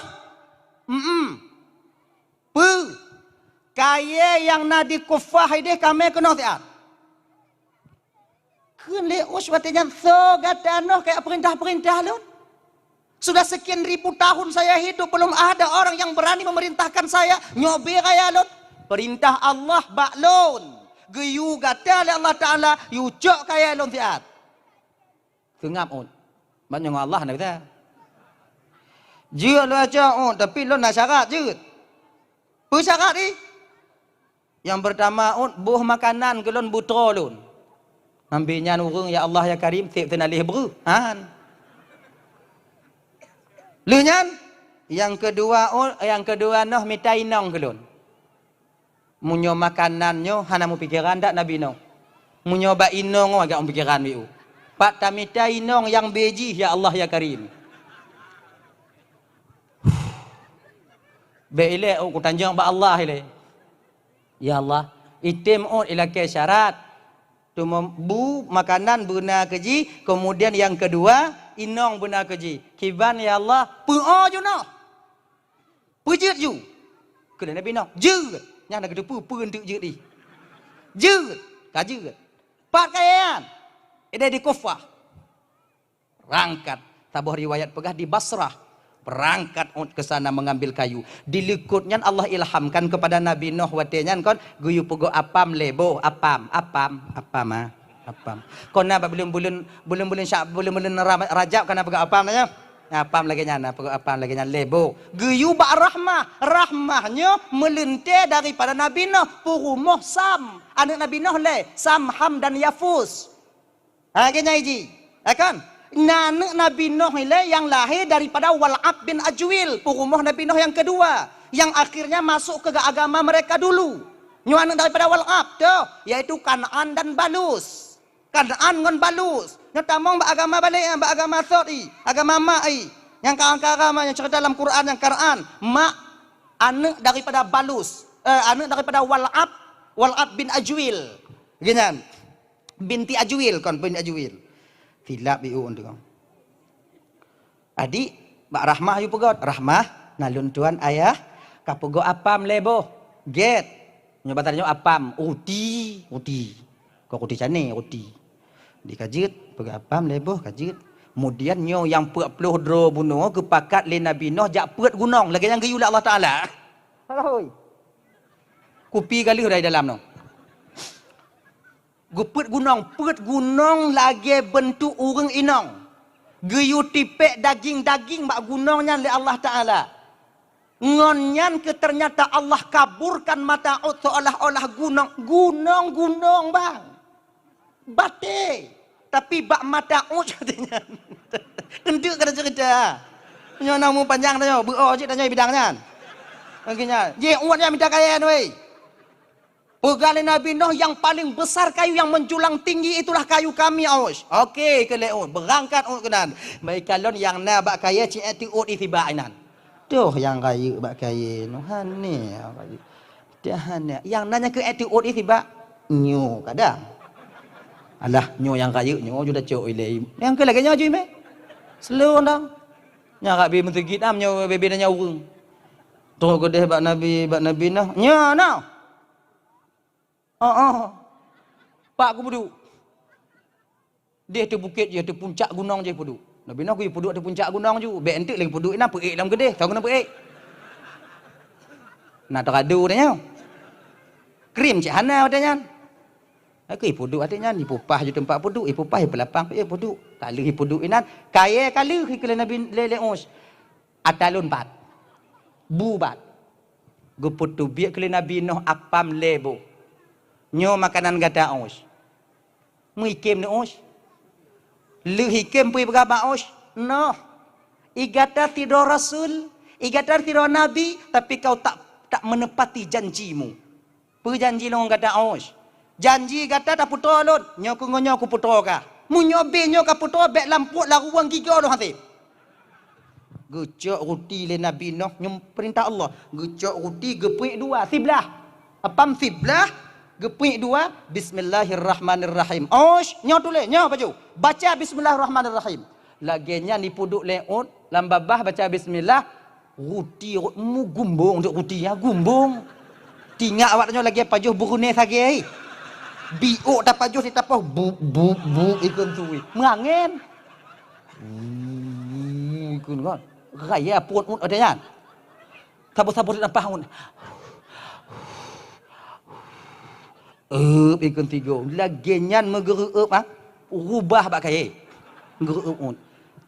Mm-mm. Peue? Kayée nyang na di Kufah ideh kamé keunoe siat. Kheun lé Us watée nyan, "Soe gata noh kajak peurintah-peurintah lôn? Sudah sekian ribu tahun saya hidup, belum ada orang yang berani memerintahkan saya. Nyoe beu raya lôn. Peurintah Allah bak lôn. Geuyue gata lé Allah Taala, yue cok kayée lôn siat." Seungab Ut. Ban nyoe ngon Allah na gata. Jeuet lôn cok Ut, tapi lôn na syarat jeuet. Peue syarat jih? Nyang peurtama Ut, boh makanan keu lôn beutroe lôn. Ngambi nyan ureuëng, "Ya Allah, ya Karim, seb teunaléh breuh." Han. Lheueh nyan, nyang keudua Ut, nyang keudua noh mita inong keu lôn. Meunyoe makanan nyoe hana meupikeran that Nabi Nuh. Meunyoe bak inong agak meupikeran wiu. Pat tamita inong nyang beu jih, "Ya Allah, ya Karim." Bék ilée Ut kutanjong bak Allah ilée. Ya Allah, item Ut ilakée syarat. Teuma bu makanan beuna keu jih, keumudian nyang keudua inong beuna keu jih. Kiban ya Allah, peuo ju noh. Peujeuet ju. Keu Nabi Nuh, jeuet. Nyan na geuteupeue peue enteuk jeuet jih. Jeuet, ka jeuet. Pat kayée nyan? Ideh di Kufah. Berangkat. Saboh riwayat peugah di Basrah. Berangkat Ut ke sana mengambil kayu. Di likot nyan Allah ilhamkan kepada Nabi Nuh watée nyan kon geuyue peugot apam lé boh, apam, apam, apam, ah, apam. Kon na bak buleuen-buleuen, buleuen-buleuen Sya-, buleuen-buleuen Ra-, Rajab kon na peugot apam na nyoe. Apam lagée nyan, na peugot apam lagée nyan lé boh. Geuyue bak rahmah, rahmah nyoe meuleuntée daripada Nabi Nuh peurumoh Sam. Aneuëk Nabi Nuh lé, Sam, Ham dan Yafus. Ha, lagée nyan jih. Ya kan? Na aneuëk Nabi Nuh ilée nyang lahé daripada Wal'ab bin Ajwil, peurumoh Nabi Nuh nyang keudua, nyang akhirnya masuk ke agama mereka dulu. Nyoe aneuëk daripada Wal'ab, toh, yaitu Kan'an dan Balus. Kan'an ngon Balus. Nyoe tamong bak agama balek, bak agama sot i, agama mak i. Nyang ka angka agama nyang cerita dalam Quran nyang Kan'an, mak aneuëk daripada Balus, eh, aneuëk daripada Wal'ab, Wal'ab bin Ajwil. Geuh nyan, binti Ajuil kon, binti Ajuil. Silap ié tu. Adik, bak Rahmah yue peugöt, "Rahmah, na lôn tuan ayah, ka peugöt apam lhèe boh." Gét. Nyoe basa nyoe apam, ruti, ruti. Kon ruti cane, ruti. Di ka jeuet, peugöt apam lhèe boh, ka jeuet. Kemudian nyoe nyang peuet ploh droe bunoe geupakat lé Nabi Nuh jak peuet gunong, lagèe nyang geuyue lé Allah Taala. Hoi. Kupi ka lheueh dari dalam nyoe. Geupeuet gunong, peuet gunong lagèe beuntuk ureueng inong. Geuyue tipék daging-daging bak gunong nyan lé Allah Taala. Ngon nyan keuh teunyata Allah kaburkan mata uet seolah-olah gunong, gunong-gunong, bang. Batèe. Tapi bak mata uet nyan. Enteuk keuneuk ceurita. Nyoe na umur panjang tanyoe, beuo cit tanyoe bidang nyan. Lagèe nyan. Jih uet nyan mita kayèe, weh. Peugah lé Nabi Nuh, "Yang paling besar kayu yang menjulang tinggi itulah kayu kami, Uet." Oke, keu lé Uet. Beurangkat Uet keunan. Bak ikalon nyang na bak kayèe, ci ék teuôt i sibak inan. Toh nyang rayeuk bak kayèe nyoe, hana rayeuk. Dah hana. Nyang na nyang keu ék teuôt i sibak. Nyoe kadang. Alah, nyoe nyang rayeuk, nyoe ju tacok ilèe. Nyang keu lagèe nyoe ju imè. Slow down. Nyang rabi meuseujid am nyoe bebe nanya ureueng. Toh keudeh bak Nabi, bak Nabi Nuh. Nyoe noh. Oh, oh. Pak kupeuduek. Deh teuh bukét jih, teuh puncak gunong jih peuduek. Nabi Nuh geuyue peuduek teuh puncak gunong ju. Bèk enteuk lé peuduek inan peuék lam keudeh, soe keuneuk peuék. Na teuradu tanyoe. Krim cit hana watèe nyan. Aku ipeuduek watèe nyan, ipupah ju teumpat peuduek, ipupah ipeulapang, ipeuduek. Ka lheueh ipeuduek inan, kayèe ka lheueh ikeu lé Nabi lé, lé Uet. Ata lôn pat. Bu bat. Geupeuteubiet keu lé Nabi Nuh apam lhèe boh. Nyoe makanan gata, Uet. Meuikem neuh, Uet. Lheueh ikem peue ipeugah bak Uet, "Noh, i gata sidroe rasul, i gata sidroe nabi, tapi kau tak, tak menepati janjimu." Peue janji lôn ngon gata, Uet? Janji gata tapeutroe lôn, nyoe keuh ngon nyoe kupeutroe kah. Meunyoe bèe nyoe kapeutroe, bèk lam pruet laruweueng gigoe lôn hasé. Geucok ruti lé Nabi Nuh, nyoe peurintah Allah. Geucok ruti geupeuék dua, siblah. Apam siblah, geupeuék dua, "Bismillahirrahmanirrahim." Uet, nyoe tuléh, nyoe baju. Baca Bismillahirrahmanirrahim. Lagèe nyan ipeuduek lé Uet, lam babah baca bismillah, ruti Uet meugumbong dek ruti nyan, gumbong. Tingak awak nyoe lagèe pajoh Brunei sagèe. Biôk tapajoh sitapoh, bu, bu, bu, ikheun tui. Meuangén. Bu, ikheun kan. Raya pruet Uet watèe nyan. Saboh-saboh tapeugah ngon. Eup, ikheun tiga. Lagèe nyan meugeureup, ha? Rubah bak kayèe. Geureup Uet.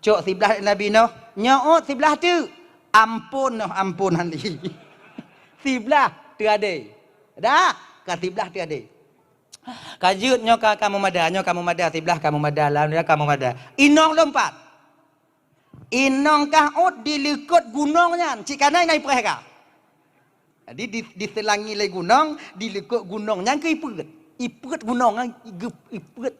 Cok siblah Nabi Nuh. Nyoe Uet siblah teuk. Ampôn Nuh, ampôn hana. Siblah teuadé. Dah, ka siblah teuadé. Ka jeuet nyoe ka, ka meumada, nyoe ka meumada, siblah ka meumada, alhamdulillah ka meumada. Inong lôn pat. Inong kah Uet di likôt gunong nyan, cit ka na inong ipreh ka. Jadi di, diseulangi lé gunong, di likôt gunong nyan keuh ipeuet. Ipeuet gunong nyan, ipeuet.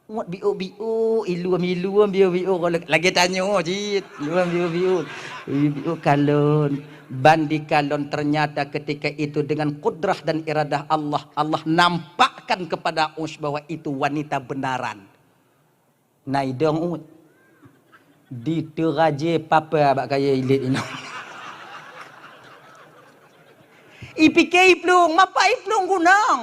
Uet biôk-biôk, ilum-ilum biôk-biôk, lagèe tanyoe cit, ilum biôk-biôk. Biôk-biôk kalon. Ban dikalon, ternyata ketika itu dengan kudrah dan iradah Allah, Allah nampakkan kepada Uet bahwa itu wanita benaran. Na idong Uet. Diteuraje papa bak kayèe ilét inong. Ipike iplueng, mapa iplueng gunong.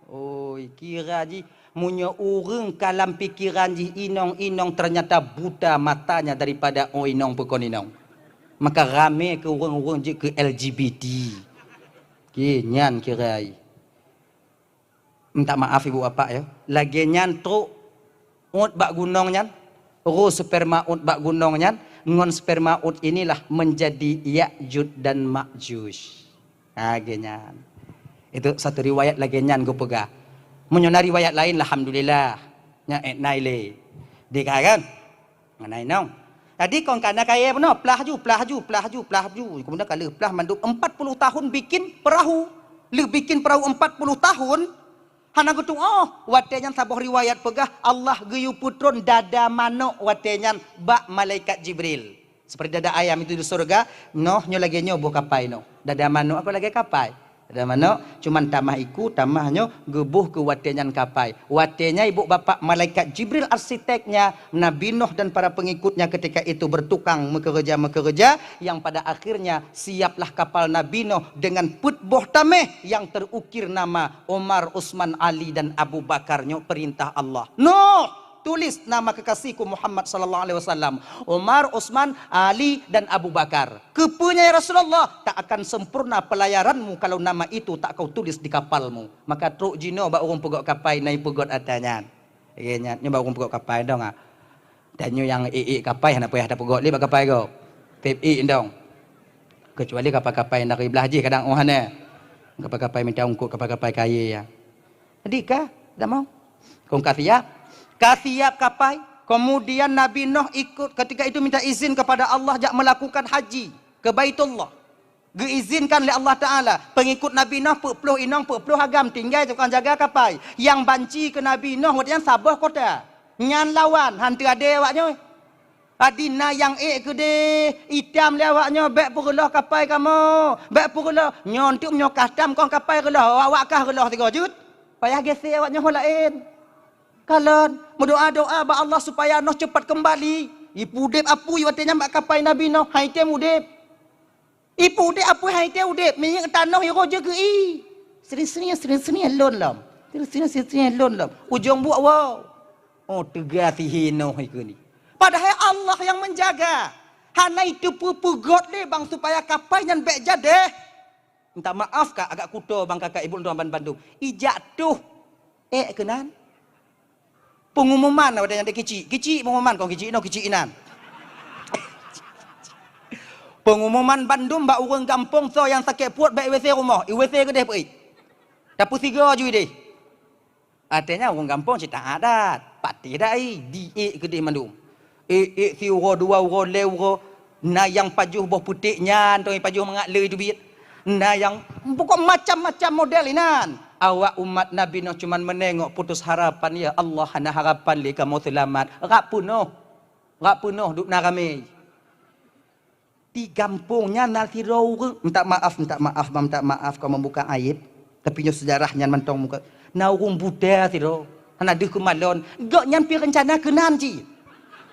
Oi, kira jih, meunyoe ureueng ka lam pikeran jih inong-inong ternyata buta matanya daripada, oh, inong peue kon inong. Maka ramé keu ureueng-ureueng jeuet keu L G B T. Oke, nyan kira jih. Minta maaf ibu bapak ya. Lagèe nyan trok Uet bak gunong nyan, roh sperma Uet bak gunong nyan, ngon sperma Uet inilah menjadi Ya'juj dan Ma'juj. Lagèe nyan. Itu satu riwayat lagèe nyan geupeugah. Meunyoe na riwayat laén, alhamdulillah. Nyan ék na ilé. Deka kan? Ngon inong. Jadi kon ka na kayèe bunoe, plah ju, plah ju, plah ju, plah ju. Kemudian ka lheueh plah mandum empat puluh tahun bikin perahu. Lheueh bikin perahu empat puluh tahun, hana geutu'oh. Watèe nyan saboh riwayat peugah, Allah geuyue peutron dada manok watèe nyan bak malaikat Jibril. Seperti dada ayam itu di surga, noh nyoe lagèe nyoe boh kapai noh. Dada manok aku lagèe kapai. Ada manok, cuman tamah iku, tamah nyoe geuboh keu watée nyan kapai. Watée nyan ibu bapak malaikat Jibril arsiteknya, Nabi Nuh dan para pengikutnya ketika itu bertukang meukeureuja-meukeureuja, yang pada akhirnya siaplah kapal Nabi Nuh dengan peuet boh tameh yang terukir nama Umar, Utsman, Ali dan Abu Bakar. Nyoe perintah Allah. Nuh, tulis nama kekasihku Muhammad sallallahu alaihi wasallam. Umar, Utsman, Ali dan Abu Bakar. Keupeue nyan ya Rasulullah? Tak akan sempurna pelayaranmu kalau nama itu tak kau tulis di kapalmu. Maka trok jinoe bak ureuëng peugöt kapai na ipeugöt atra nyan. Lagée nyan, nyoe bak ureuëng peugöt kapai dong ah. Dan nyoe nyang ék-ék kapai hana payah tapeugot lé bak kapai gob. Pép ék dong. Keucuali kapai-kapai dari blah jih kadang oh hana. Kapai-kapai mita ungkot, kapai-kapai kayée ya. Jadi ka, dak mau. Kong ka siap. Ka siap kapai. Kemudian Nabi Nuh ikut ketika itu minta izin kepada Allah jak melakukan haji ke Baitullah. Geuizinkan lé Allah Taala, pengikut Nabi Nuh peuet ploh inong, peuet ploh agam tinggai tukang jaga kapai. Nyang banci keu Nabi Nuh watée nyan saboh kota. Nyan lawan, han teuadée awak nyoe. Adi na nyang ék keudeh, itam lé awak nyoe, bék peureuloh kapai kamoe, bék peureuloh. Nyoe teuk nyoe kah tam kong kapai reuloh, awak kah reuloh sigoe jeuet. Payah geusék awak nyoe ho laén. Kalon, meudoa-doa bak Allah supaya Nuh cepat kembali. Ipeudeb apui watée nyan bak kapai Nabi Nuh, hai tem udeb. Ipeudeb apui hai tée udeb, minyeuk tanoh iroe jeuet geu-i. Sering-sering, sering-sering lôn lom. Sering-sering, sering-sering lôn lom. Ujong buet woe. Oh, teuga si hinoh ikeu ni. Padahai Allah nyang menjaga. Hana iteupeu-peugöt lé bang supaya kapai nyan bék jadeh. Minta maaf ka agak kuto bang kakak ibu tuan ban bandum. Ijak tuh. Ék keunan. Pengumuman watée nyan kicik, kicik pengumuman, kon kicik inoe, kicik inan. Pengumuman bandum bak ureuëng gampông soe nyang sakét puet bék i W C rumoh, i W C keudeh peuék. Tapeusigoe ju ideh. Watée nyan ureuëng gampông cit taát that, patéh dai, diék keudeh mandum. Ék-ék siuroe dua uroe lhée uroe, na nyang pajoh boh puték nyan, tong pajoh mangat le teubiet. Na nyang pokok macam-macam model inan. Awak umat Nabi Nuh cuman meunengok putus harapan, ya Allah, hana harapan lé kamoe seulamat. Rab peunoh. Rab peunoh dub na ramé. Di gampông nyan na sidroe ureuëng, minta maaf, minta maaf, minta maaf kau membuka aib. Tapi nyoe sejarah nyan mantong muka. Na ureuëng buta sidroe, hana deuh keumalon. Gobnyan pi reuncana keunan cit.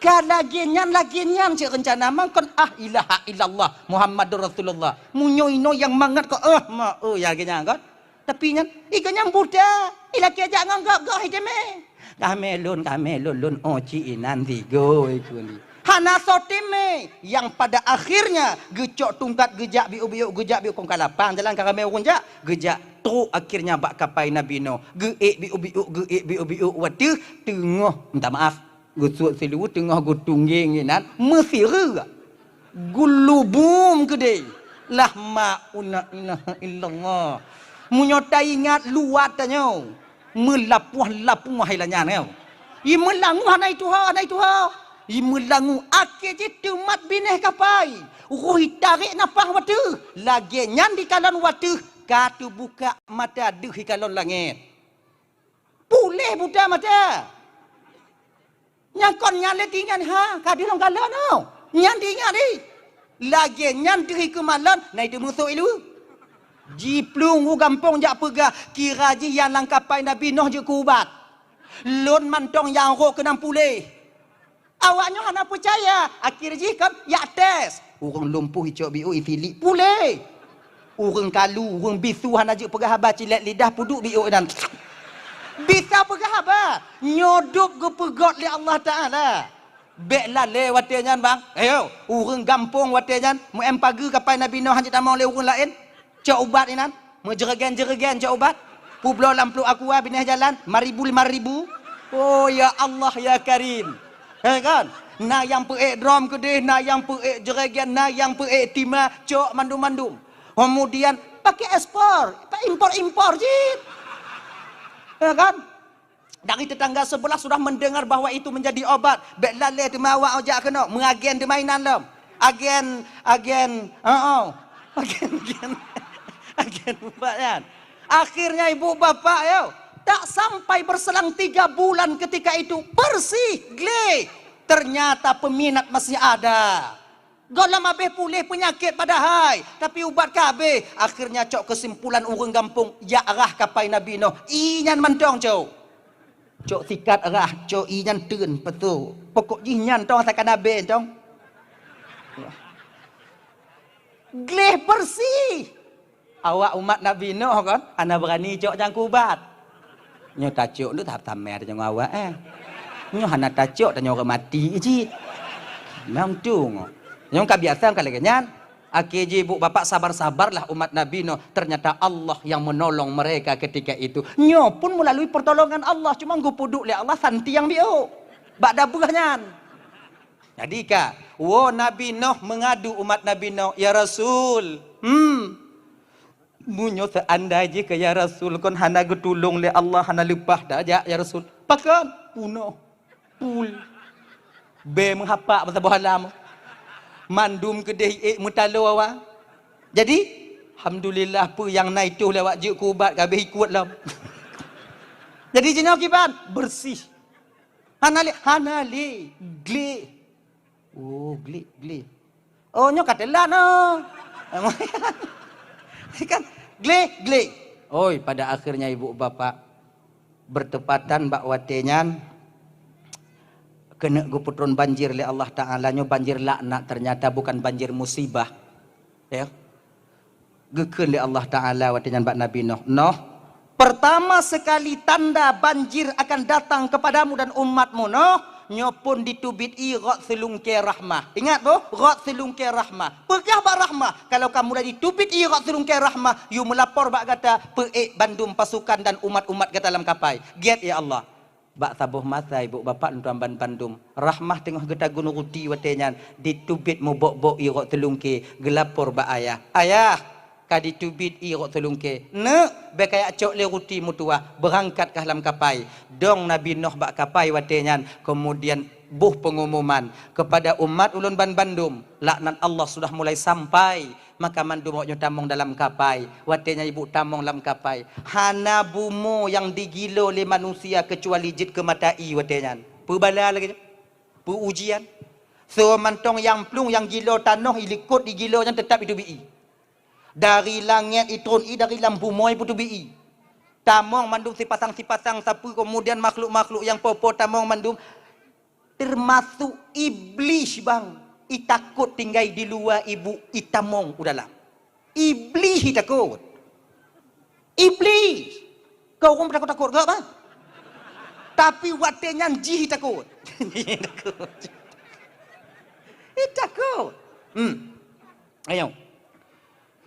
Ka lagée nyan, lagée nyan cit reuncana. Mangkon ah ilaha illallah Muhammadur Rasulullah. Meunyoe inoe nyang mangat kok, eh, ma, eh, ya lagée nyan kan. Tapi nyan, i gobnyan buta. I lakée jak ngon gob, gob hai temé. Kamé lôn, kamé lôn, lôn, oh, ci inan sigoe ikeu ni. Hana soe temé, nyang pada akhirnya geucok tungkat geujak biuk-biuk, geujak biuk kong ka lapang jalan ka ramé ureuëng jak, geujak trok akhirnya bak kapai Nabi Nuh. Geuék biuk-biuk, geuék biuk-biuk watée teungoh, minta maaf, geusuet siluweue teungoh geutunggeng inan meusireuk. Gulubum keudeh. Lah mauna ilaha illallah. Meunyoe taingat luwat tanyoe, meulapuah-lapuah ilah nyan nyoe. I meulangu hana ituha, hana ituha. I meulangu akhé jih teumat binéh kapai. Roh itarek nafah wateuh. Lagée nyan dikalon wateuh ka teubuka mata deuh ikalon langét. Puléh buta mata. Nyang kon nyan lé tingat ha, ka deuh lom galon oh. Nyan tingat di. Lagée nyan deuh keumalon, na itu musoh ilu. Jiplueng u gampông jak peugah, kira jih nyang lam kapai Nabi Nuh jeuet keu ubat. Lôn mantong nyang rhot keunan puléh. Awak nyoe hana peucaya, akhé jih kon yak tes. Ureuëng lumpuh icok biôh isilik puléh. Ureuëng kalu, ureuëng bisu hana jeuet peugah haba cilek lidah peuduek biôh inan. Bisa peugah haba, nyoe dub geupeugét lé Allah Taala. Bék lalée watée nyan bang. Ayo, ureuëng gampông watée nyan meu-em pageue kapai Nabi Nuh hana jitamong lé ureuëng laén. Cok ubat inan, meujeureugén-jeureugén cok ubat. Peubloe lam pluek aqua binéh jalan, lima ribu, lima ribu. Oh ya Allah ya Karim. He kan? Na nyang peuék drom keudeh, na nyang peuék jeureugén, na nyang peuék tima, cok mandum-mandum. Kemudian pakai ekspor, impor-impor cit. He kan? Dari tetangga sebelah sudah mendengar bahwa itu menjadi obat. Bék lalée teuma awak jak keunoe, meuagen teuma inan lom. Agen, agen, oh, oh. Agen, agen. Agen ubat nyan. Akhirnya ibu bapak yo, tak sampai berselang tiga bulan ketika itu bersih, gleh. Ternyata peminat masih ada. Gohlom habéh puléh peunyakét padahai, tapi ubat ka habéh. Akhirnya cok keusimpulan ureuëng gampông, jak rhah kapai Nabi Noh. Ié nyan mantong cok. Cok sikat rhah, cok ié nyan teun, peutôh. Pokok jih nyan tong, asai ka nabé tong. Gleh beureusi. Awak umat Nabi Noh kon hana beurani cok nyang keu ubat. Nyoe tacok nyoe tahap tamé tanyoe ngon awak, eh. Nyoe hana tacok tanyoe ureuëng maté cit. Memang tu ngo. Nyoe ka biasa ka lagée nyan. Akhé jih ibu bapak sabar-sabarlah umat Nabi Noh. Ternyata Allah yang menolong mereka ketika itu. Nyoe pun melalui pertolongan Allah. Cuma geupeuduek lé Allah santi nyang biôk. Bak dabeuh nyan. Jadi ka, woe Nabi Noh mengadu umat Nabi Noh, "Ya Rasul, hmm, meunyoe seandai jih keu ya Rasul kon hana geutulông lé Allah, hana leupah tajak ya Rasul." Pakon? Punoh. Pul. Bée meuhapak bak saboh alam. Mandum keudeh ék meutaloe awak. Jadi, alhamdulillah peue nyang na itôh lé awak jeuet keu ubat ka habéh ikot lom. Jadi jinoe kiban? Beureuséh. Hana lé, hana lé. Gleh. Oh, gleh, gleh. Oh, nyoe ka teulat noh. Kan? Gleh, gleh. Oi, pada akhirnya ibu bapak, bertepatan bak watée nyan, keuneuk geupeutron banjir lé Allah Ta'ala, nyoe banjir laknat, ternyata bukan banjir musibah. Ya. Geukheun lé Allah Ta'ala watée nyan bak Nabi Noh, "Noh, pertama sekali tanda banjir akan datang kepadamu dan umatmu, Noh, nyoe phon diteubiet ie rot seulungkée rahmah." Ingat boh, rot seulungkée rahmah. Peugah bak rahmah, kalau ka mulai diteubiet ie rot seulungkée rahmah, yue meulapor bak gata, peuék bandum pasukan dan umat-umat gata lam kapai. Giet, ya Allah. Bak saboh masa ibu bapak lôn tuan ban bandum, rahmah teungoh geutagun ruti watée nyan, diteubiet mubok-bok ie rot seulungkée, geulapor bak ayah. "Ayah, ka diteubiet ie rot seulungkée. Neuk, bèk kajak cok lé ruti meutuwah, beurangkat kah lam kapai." Dong Nabi Noh bak kapai watée nyan, keumudian boh peungumuman keupada umat ulôn ban bandum, laknat Allah sudah mulai sampai. Maka mandum awaknyoe tamong dalam kapai. Watée nyan ibu tamong lam kapai, hana bumoe nyang digilo lé manusia keucuali jeuet keu mata ie watée nyan. Peubala lagée nyan. Peu ujian. Soe mantong nyang plueng nyang gilo tanoh ilikot igilo nyan teutap iteubiet ie. Dari langét itron ie, dari lam bumoe ipeuteubiet ie. Tamong mandum sipasang-sipasang sapeue, keumudian makhluk-makhluk nyang po-po tamong mandum. Teumasok Iblih bang, itakot tinggai di luwa ibu, itamong u dalam. Iblih itakot. Iblih. Keu ureuëng takot-takot gak bang. Tapi watée nyan jih itakot. Jih itakot. Itakot. Hmm. Ayo.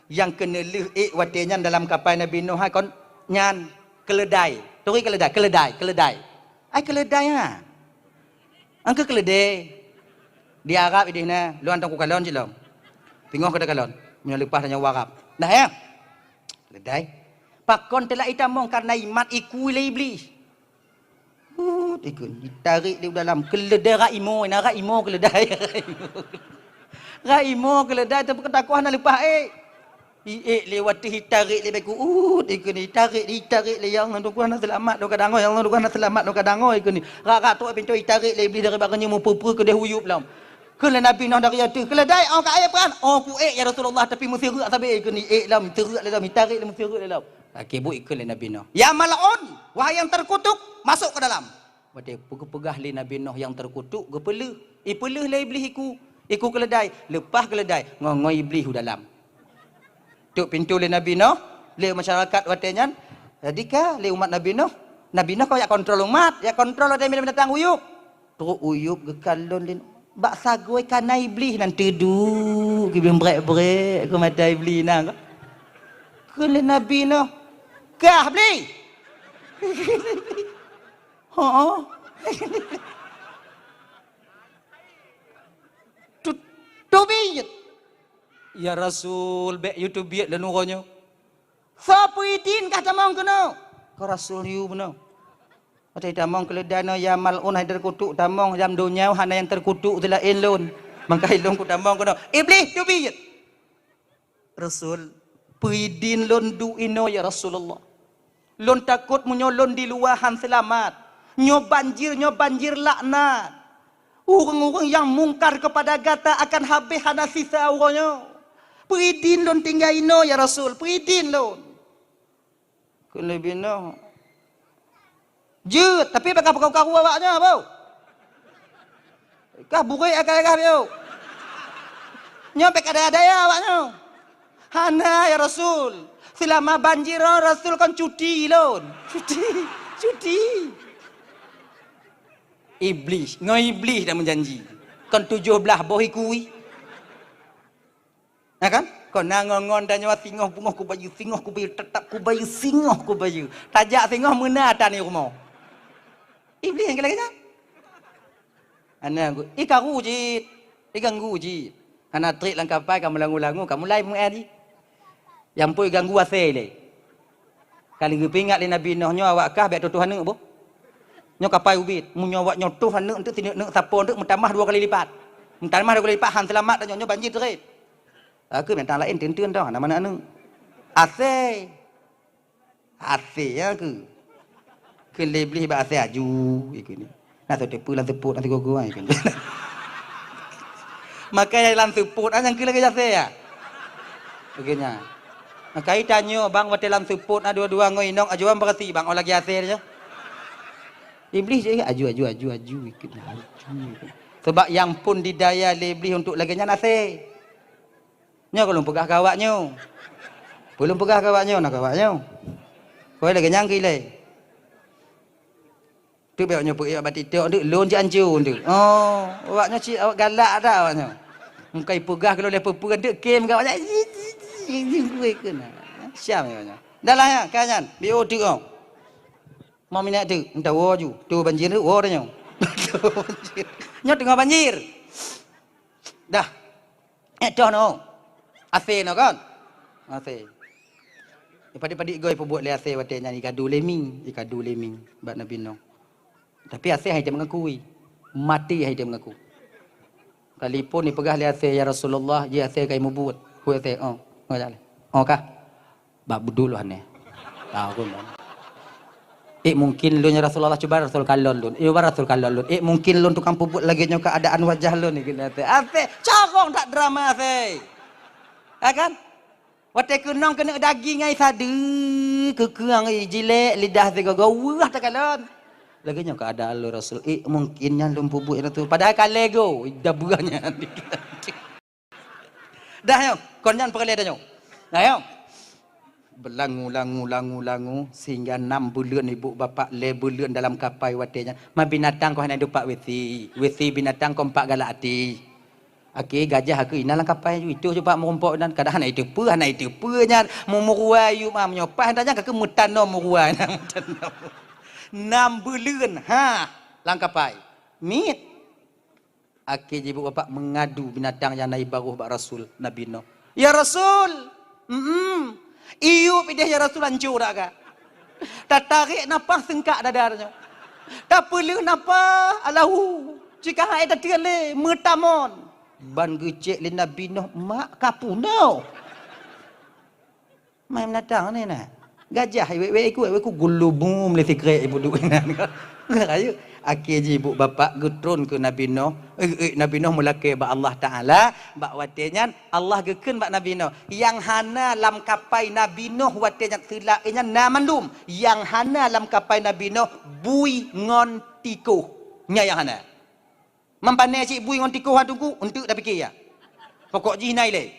Nyang keuneulheueh ék watée nyan dalam kapai Nabi Nuh hai kon nyan keuleudai. Turi keuleudai, keuleudai, keuleudai. Ai keuleudai ha. Angka keuleudai. Di Arab ideh na, lôn hantom kukalon cit lom. Pingoh keu takalon. Meunyoe leupah tanyoe Arab. Nah ya. Keuleudai. Pakon teulak itamong karena imat ikui lé Iblih. Hut, ikheun, itarek lé u dalam, keuleudai rak imo, na rak imo keuleudai. Rak imo keuleudai, tapi keu takoh hana leupah ék. Iék lé watée itarek lé bak iku, hut, ikheun, itarek, itarek lé, "Ya Allah, dukon hana seulamat, dukon dangoe, ya Allah, dukon hana seulamat, dukon dangoe," ikheun. Rak-rak trok pintoe itarek lé Iblih dari bak nyoe meupeue-peue keudeh uyueb lom. Kheun lé Nabi Nuh dari ateueh, "Keuleudai, oh ka ék peuan?" "Oh ku ék, ya Rasulullah, tapi meusireuk sabe," ikheun, iék lom, sireuk lé lom, itarek lé meusireuk lé lom. Akhé buet ikheun lé Nabi Nuh, "Ya mal'un, wahai yang terkutuk, masuk ke dalam." Watée peugah-peugah lé Nabi Nuh nyang teukutuk, geupeuleuh. Ipeuleuh lé Iblih iku, iku keuleudai, leupah keuleudai, ngon-ngon Iblih u dalam. Tuk pintoe lé Nabi Nuh, lé masyarakat watée nyan, jadi ka lé umat Nabi Nuh. Nabi Nuh kon jak kontrol umat, jak kontrol watée binatang uyueb. Trok uyueb geukalon lé bak sagoe kana Iblih nan teuduek, geubieng brek-brek keu mata Iblih na. Kheun lé Nabi Nuh, "Kah Iblih?" "Hooh." "Tu-, teubiet." "Ya Rasul, bèk yue teubiet lôn uroe nyoe." "Soe peuidin kah tamong keunoe?" "Keu Rasul yue bunoe." Watée tamong keuleudai nyoe, "Ya mal'un hai teukutuk, tamong lam donya hana nyang teukutuk seulaén lôn. Mangkai lôn kutamong keunoe." "Iblih teubiet." "Rasul, peuidin lôn duek inoe ya Rasulullah. Lôn takot meunyoe lôn di luwa han seulamat. Nyoe banjir, nyoe banjir laknat. Ureuëng-ureuëng nyang mungkar keupada gata akan habéh hana sisa uroe nyoe. Peuidin lôn tinggai inoe, ya Rasul, peuidin lôn. Kheun lé binoe, "Jeuet, tapi bèk kapeugah karu awaknyoe, boh. Kah burék akai kah biôh. Nyoe bèk ka daya-daya awaknyoe." "Hana, ya Rasul. Seulama banjir nyoe Rasul kon cuti lôn." Cuti, cuti. Iblih, ngon Iblih dak meujanji. Kon tujoh blaih boh ikui. Na kan? Kon na ngon-ngon tanyoe singoh beungoh kubayeue, singoh kubayeue, teutap kubayeue, singoh kubayeue. Tajak singoh meuna ata ni rumoh. Iblih nyang lagèe nyan. Hana gu-, ikaru cit, iganggu cit. Hana trép lam kapai ka meulangu-langu, ka mulai meu'en jih. Nyang peuet ganggu asèe lé. Ka lheueh geupeuingat lé Nabi Nuh, "Nyoe awak kah bèk tutoh aneuk boh. Nyoe kapai ubit. Meunyoe awak nyoe tutoh aneuk eunteuk, sineuk-neuk sapo eunteuk, meutamah dua kali lipat. Meutamah dua kali lipat, han seulamat tanyoe, nyoe banjir trép." Ka keuh binatang laén teun-teun toh, hana manö aneuk. Asèe. Asèe, ya keuh. Kheun lé Iblih bak asèe, "Aju," ikheun. "Na soe teupeu lam seupôt, na sigoe-goe," ikheun. Maka nyang lam seupôt, ah, nyang keuh lagèe asèe, ya. Lagèe nyan. Maka itanyoe, bang, watèe lam seupôt, na dua-dua ngon inong, aju bang, beurati, bang, oh lagèe asèe nyoe. Iblih jih, "Aju, aju, aju, aju," ikheun. "Aju," ikheun. Sabab nyang phôn didaya lé Iblih untuk lagèe nyan asèe. Nyoe ka lôn peugah keu awaknyoe. Peue lôn peugah keu awaknyoe, na keu awaknyoe. Koi lagèe nyang keu ilèe. Teuk bèk awaknyoe peuék bak TikTok, teuk lôn cit anco teuk. Oh, awaknyoe cit awak galak that awaknyoe. Meukai peugah keu lôn lé peue-peue teuk kem keu awaknyoe. Siam awaknyoe. Dah lah nyan, ka nyan. Biôh teuk oh. Mau minat teuk, entah woe ju. Tu banjir teuk, woe tanyoe. Nyoe teungoh banjir. Dah. Eh, toh no. Asèe no kan? Asèe. Padit-padit goe peubuet lé asèe watèe nyan ikadu lé mie, ikadu lé mie bak Nabi Nuh. Tapi asèe han item meungaku, maté han item meungaku. Kalipun ipeugah lé asèe, "Ya Rasulullah, jih asèe kai mubuet." Kheun asèe, "Oh, ngajak lé." "Oh kah?" Bak beudôh lôn nyan. Tahu kan? "Eh, mungkin lôn, ya Rasulullah, cuba Rasul kalon lôn. Eh, cuba Rasul kalon lôn. Eh, mungkin lôn tukang peubuet lagèe nyoe keuadaan wajah lôn," ikheun asèe. Asèe, carông that drama asèe. Ya kan? Watèe keunong keuneuk daging ai sadeue, keukeueng ai jilek, lidah sigoe-goe, weueh takalon. Lagèe nyoe keuadaan lôn Rasul. Eh, mungkin nyan lôn peubuet nyan tu. Padahai ka lego, dah beurah nyan. Dah nyoe, kon nyan peureulèe tanyoe. Nah nyoe. Beulangu, langu, langu, langu, sehingga nam buleuen ibu bapak, lhèe buleuen dalam kapai watèe nyan. Ma binatang kon hana dupat WC. WC binatang kon pat galak até. Akhé gajah keuh inan lam kapai ju, itu cupak meurumpok inan. Kadang hana iteupeue, hana iteupeue nyan. Meumurua ayue ma meunyoe paih nyan ka keuh meutanoh murua inan, meutanoh. Nam buleuen, ha, lam kapai. Miet. Akhé jih ibu bapak meungadu binatang nyang na ibaroh bak Rasul Nabi Nuh. "Ya Rasul, mm, iyup ideh ya Rasul, anco dak ka. Tatarek nafah seungkak dada nyoe. Tapeuleuh nafah alahu. Cika hai tateun lé meutamon." Ban geucek lé Nabi Nuh, "Mak ka punoh." Mai binatang ni na. Gajah wek-wek iku, wek-wek iku gulubum lé sikrek ibu duek inan. Rayeuk. Akhé jih ibu bapak geutron keu Nabi Nuh. Eh, eh, Nabi Nuh meulakée bak Allah Taala. Bak watée nyan Allah geukheun bak Nabi Nuh, nyang hana lam kapai Nabi Nuh watée nyan seulak nyan na mandum. Nyang hana lam kapai Nabi Nuh bui ngon tikoh. Nyan nyang hana. Mampane cit bui ngon tikoh han teungku, eunteuk tapike ya. Pokok jih na ilée.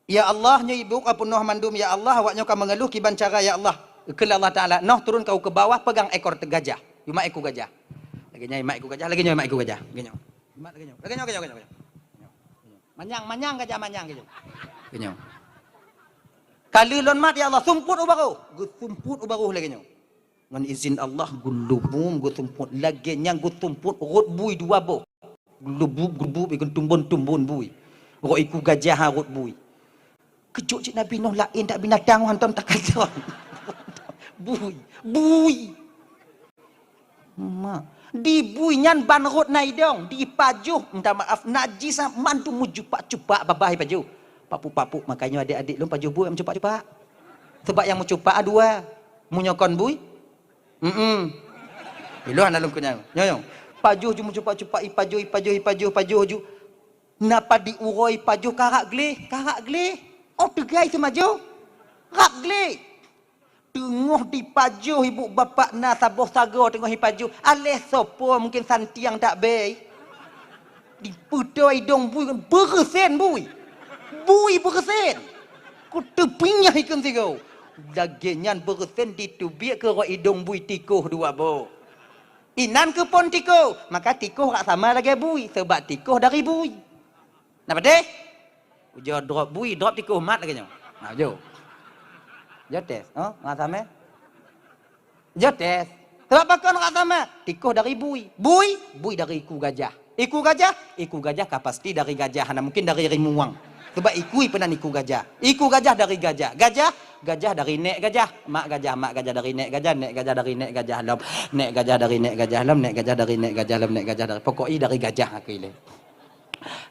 Ya Allah, nyoe ibu ka peunoh mandum ya Allah, awak nyoe ka meungeuluh kiban cara ya Allah. Kheun lé Allah Taala, "Noh turun kau keu bawah, pegang ekor te-, gajah." Imat ekor gajah. Lagée nyoe imat ekor gajah, lagée nyoe imat ekor gajah. Lagée nyoe. Imat lagée nyoe, lagée nyoe, lagée nyoe, lagée nyoe. Manyang, manyang gajah manyang lagée nyoe. Lagée nyoe. Ka lheueh lôn mat ya Allah, sumpot u baroh. Geusumpot u baroh lagée nyoe. Ngon izin Allah, geulubum geusumpot lagée nyang geusumpot rot bui dua boh. Geulubum, geulubum, ikon tumbon-tumbon bui. Rot iku gajah ha rot bui. Keujot cit Nabi Nuh laén that binatang hantom takalon. Bui, bui. Ma, di bui nyan ban rot na idong, dipajoh, minta maaf, najis mandum meucupak-cupak babah ipajoh. Papuk-papuk, makanya adik-adik lôn pajoh bui meucupak-cupak. Sebab nyang meucupak dua. Meunyoe kon bui, Mm-mm. Ilôn hana lôn kunyang. Nyoe, nyoe. Pajoh ju meucupak-cupak, ipajoh, ipajoh, ipajoh, pajoh ju. Na padi uroe ipajoh karak gleh, karak gleh. Oh, teugai seumajoh. Rab gleh. Teungoh dipajoh ibu bapak na saboh sagoe teungoh ipajoh. Aléh soe po mungken santiang dak bei. Dipeutôi idong bui, beureusen bui. Bui beureusen. Ku teupinyah ikheun sigoe. Lagée nyan beureusen diteubiet keu rot idong bui tikoh dua boh. Inan keuh phon tikoh, maka tikoh rak sama lagée bui, seubab tikoh dari bui. Na padeh? Ujoe drop bui, drop tikoh mat lagée nyoe. Na ujoe. Ujoe tes, oh, ngon sama. Ujoe tes. Seubab pakon rak sama? Tikoh dari bui. Bui, bui dari iku gajah. Iku gajah, iku gajah ka pasti dari gajah, hana mungken dari rimueng. Seubab iku peunan iku gajah. Iku gajah dari gajah. Gajah, gajah dari nék gajah. Mak gajah, mak gajah dari nék gajah, nék gajah dari nék gajah lom. Nék gajah dari nék gajah lom, nék gajah dari nék gajah lom, nék gajah dari, pokok i dari gajah aku ilée.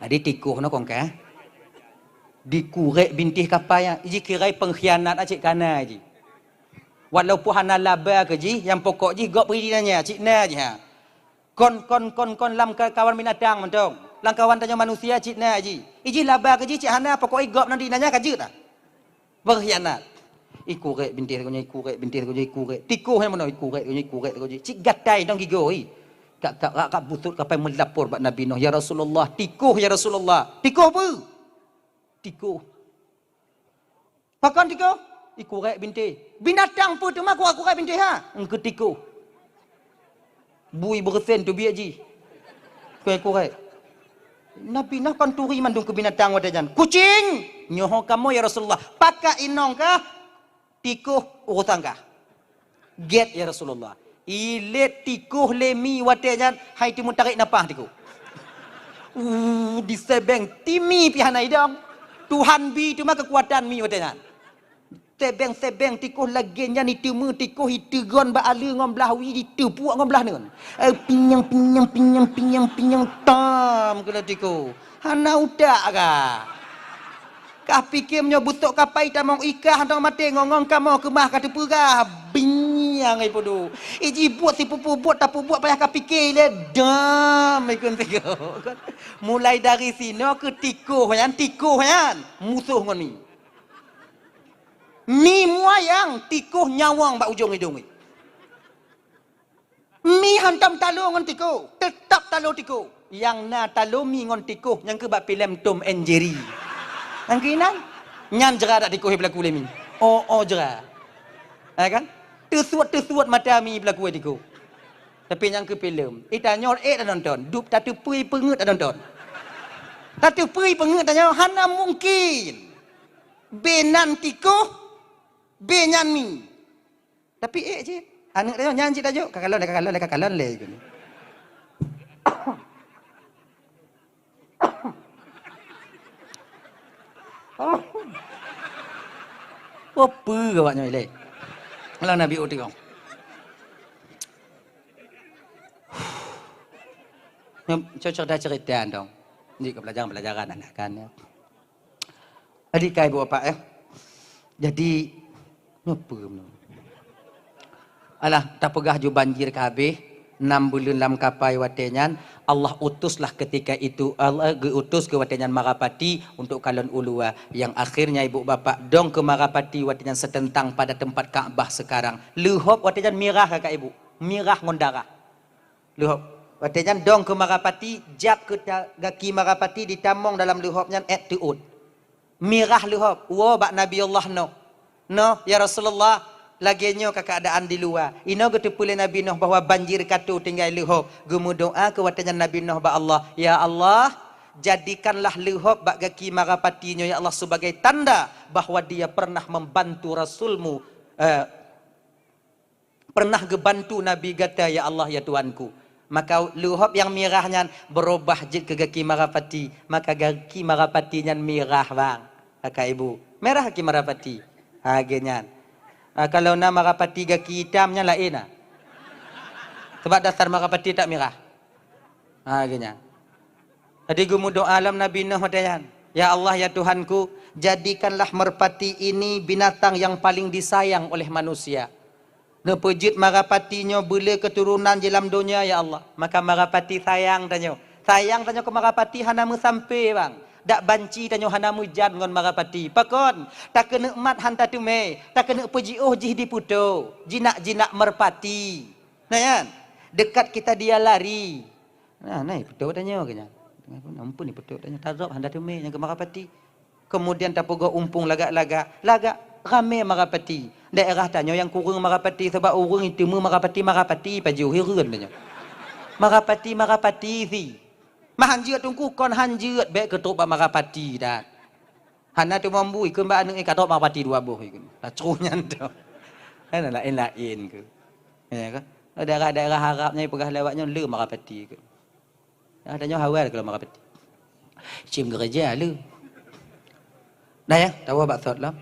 Jadi tikoh nyoe kong ka. Dikurek bintéh kapai, iji kirai pengkhianat cit kana ji. Walaupun hana laba keu jih, nyang pokok jih gob bri nanya, cit na jih ha. Kon, kon, kon, kon lam ka-, kawan binatang mantong. Lam kawan tanyoe manusia cit na jih. Ijih laba keu jih cit hana, pokok i gob nan di nanya ka jeuet ah. Berkhianat. Ikurek bintéh keu nyoe, ikurek bintéh keu nyoe, ikurek. Tikoh nyang meunoe, ikurek keu nyoe, ikurek keu nyoe. Cit gatai dong gigoe. Kak, kak, kak, kak busut kapai meulapor bak Nabi Nuh, "Ya Rasulullah, tikoh ya Rasulullah." Tikoh peue? Tikoh. Pakon tikoh? Ikurek bintéh. Binatang peue teuma kurek-kurek bintéh ha? Engkeu tikoh. Bui beureusen teubiet jih. Keu ikurek. Nabi Nuh kon turi mandum keu binatang watée nyan. Kucing! Nyoe ho kamoe ya Rasulullah. Pakat inong kah? Tikoh urosan kah? Gét ya Rasulullah. Ilét tikoh lé mi watée nyan hai teumeutarek napah tikoh. Uh, disebeng ti mi pih hana idong. Tuhan bi teuma keukuatan mi watée nyan. Sebeng-sebeng tikoh lagée nyan iteumeu tikoh iteugon bak aleue ngon blah wie diteupuek ngon blah neuen. Eh, pinyang, pinyang, pinyang, pinyang, pinyang, tam keunoe tikoh. Hana utak ka. Kah pike meunyoe beusok kapai tamong ikah hana maté ngongong kamoe keumah ka teupeugah. Binyang ai pudu. Iji buet sipupu buet tapubuet payah ka pike lé dam ikun tikoh. Mulai dari sinoe keu tikoh nyan, tikoh nyan musoh ngon mi. Mi muayang tikoh nyawong bak ujong idong. Mi hantom talo ngon tikoh, teutap talo tikoh. Nyang na talo mi ngon tikoh nyang keu bak filem Tom and Jerry. Nyang keu inan, nyan jera dak tikoh beulaku lé mi. Oh, oh jera. Ha kan? Teusuet-teusuet mata mi beulaku tikoh. Tapi nyang keu filem, itanyoe ék tanonton, dup tateupeue peungeut tanonton. Tateupeue peungeut tanyoe hana mungkin. Benan tikoh, benan mi. Tapi ék cit. Aneuk tanyoe nyan cit tajok, ka kalon lé, ka kalon lé, ka kalon lé. Oh, peue awak nyoe ilée? Alah Nabi uti kong. Nyoe cocok dah cerita dong. Ni ke pelajaran-pelajaran anak kan ya. Adik kai buah pak eh. Jadi nyoe peue meunoe? Alah, tapeugah ju banjir ka habéh, nam buleuen lam kapai watée nyan, Allah utuslah ketika itu, Allah geuutus keu watée nyan mara pati untuk kalon u luwa. Yang akhirnya ibu bapak dong keu mara pati watée nyan seuteuntang pada tempat Ka'bah sekarang. Leuhop watée nyan mirah kakak ibu, mirah ngon darah. Leuhop. Watée nyan dong keu mara pati, jak keu ta-, gaki mara pati ditamong dalam leuhop nyan ék teuôt. Mirah leuhop, woe bak Nabi Allah Nuh. Nuh, ya Rasulullah, lagée nyoe ka keuadaan di luwa. Inoe geuteupeue lé Nabi Nuh bahwa banjir ka toe tinggai leuhop. Geumeudoá keu watée nyan Nabi Nuh bak Allah, "Ya Allah, jadikanlah leuhop bak gaki mara pati nyoe, ya Allah, sebagai tanda bahwa dia pernah membantu Rasul-Mu, eh, pernah geubantu Nabi gata, ya Allah, ya Tuhanku." Maka leuhop nyang mirah nyan beurubah jeuet keu gaki mara pati. Maka gaki mara pati nyan mirah bang. Kakak ibu, mirah gaki mara pati. Ha, lagée nyan. Ha, kalau na mara pati gaki itam nyan laén na. Sebab dasar mara pati tak mirah. Ha, lagée nyan. Jadi geumeudoá lom Nabi Nuh watée nyan, "Ya Allah, ya Tuhanku, jadikanlah merpati ini binatang yang paling disayang oleh manusia." Neupeujeuet Marapati nyoe beulé keuturonan jih lam donya, ya Allah. Maka Marapati sayang tanyoe. Sayang tanyoe keu Marapati hana meusampé, bang. Dak banci tanyoe hana meujan ngon Marapati. Pakon? Takeuneuk mat han tateumé, takeuneuk peujiôh jih di putô, jinak-jinak meurpati. Nah, nyan. Dekat kita dia lari. Nah, nah, putôk tanyoe keu nyan. Ampôn, putôk tanyoe. Tarok han tateumé nyang keu Marapati. Kemudian tapeugoe umpung lagak-lagak. Lagak ramé Marapati. Daerah tanyoe nyang kureueng Marapati, sabab ureueng iteumé Marapati, Marapati pajoh hireuen tanyoe. Marapati, Marapati si. Mah han jeuet Teungku, kon han jeuet, bék keutrok bak Marapati that. Hana teumambu ikheun bak aneuk, eh, ka trok Marapati dua boh ikheun. Tacroh nyan tu. Hana laén-laén keu. Ya kan? Daerah-daerah Arab nyan peugah lewat nyoe le Marapati keu. Dah tanyoe hawa keu Marapati. Cim gereja le. Dah ya, tahu bak sot lah.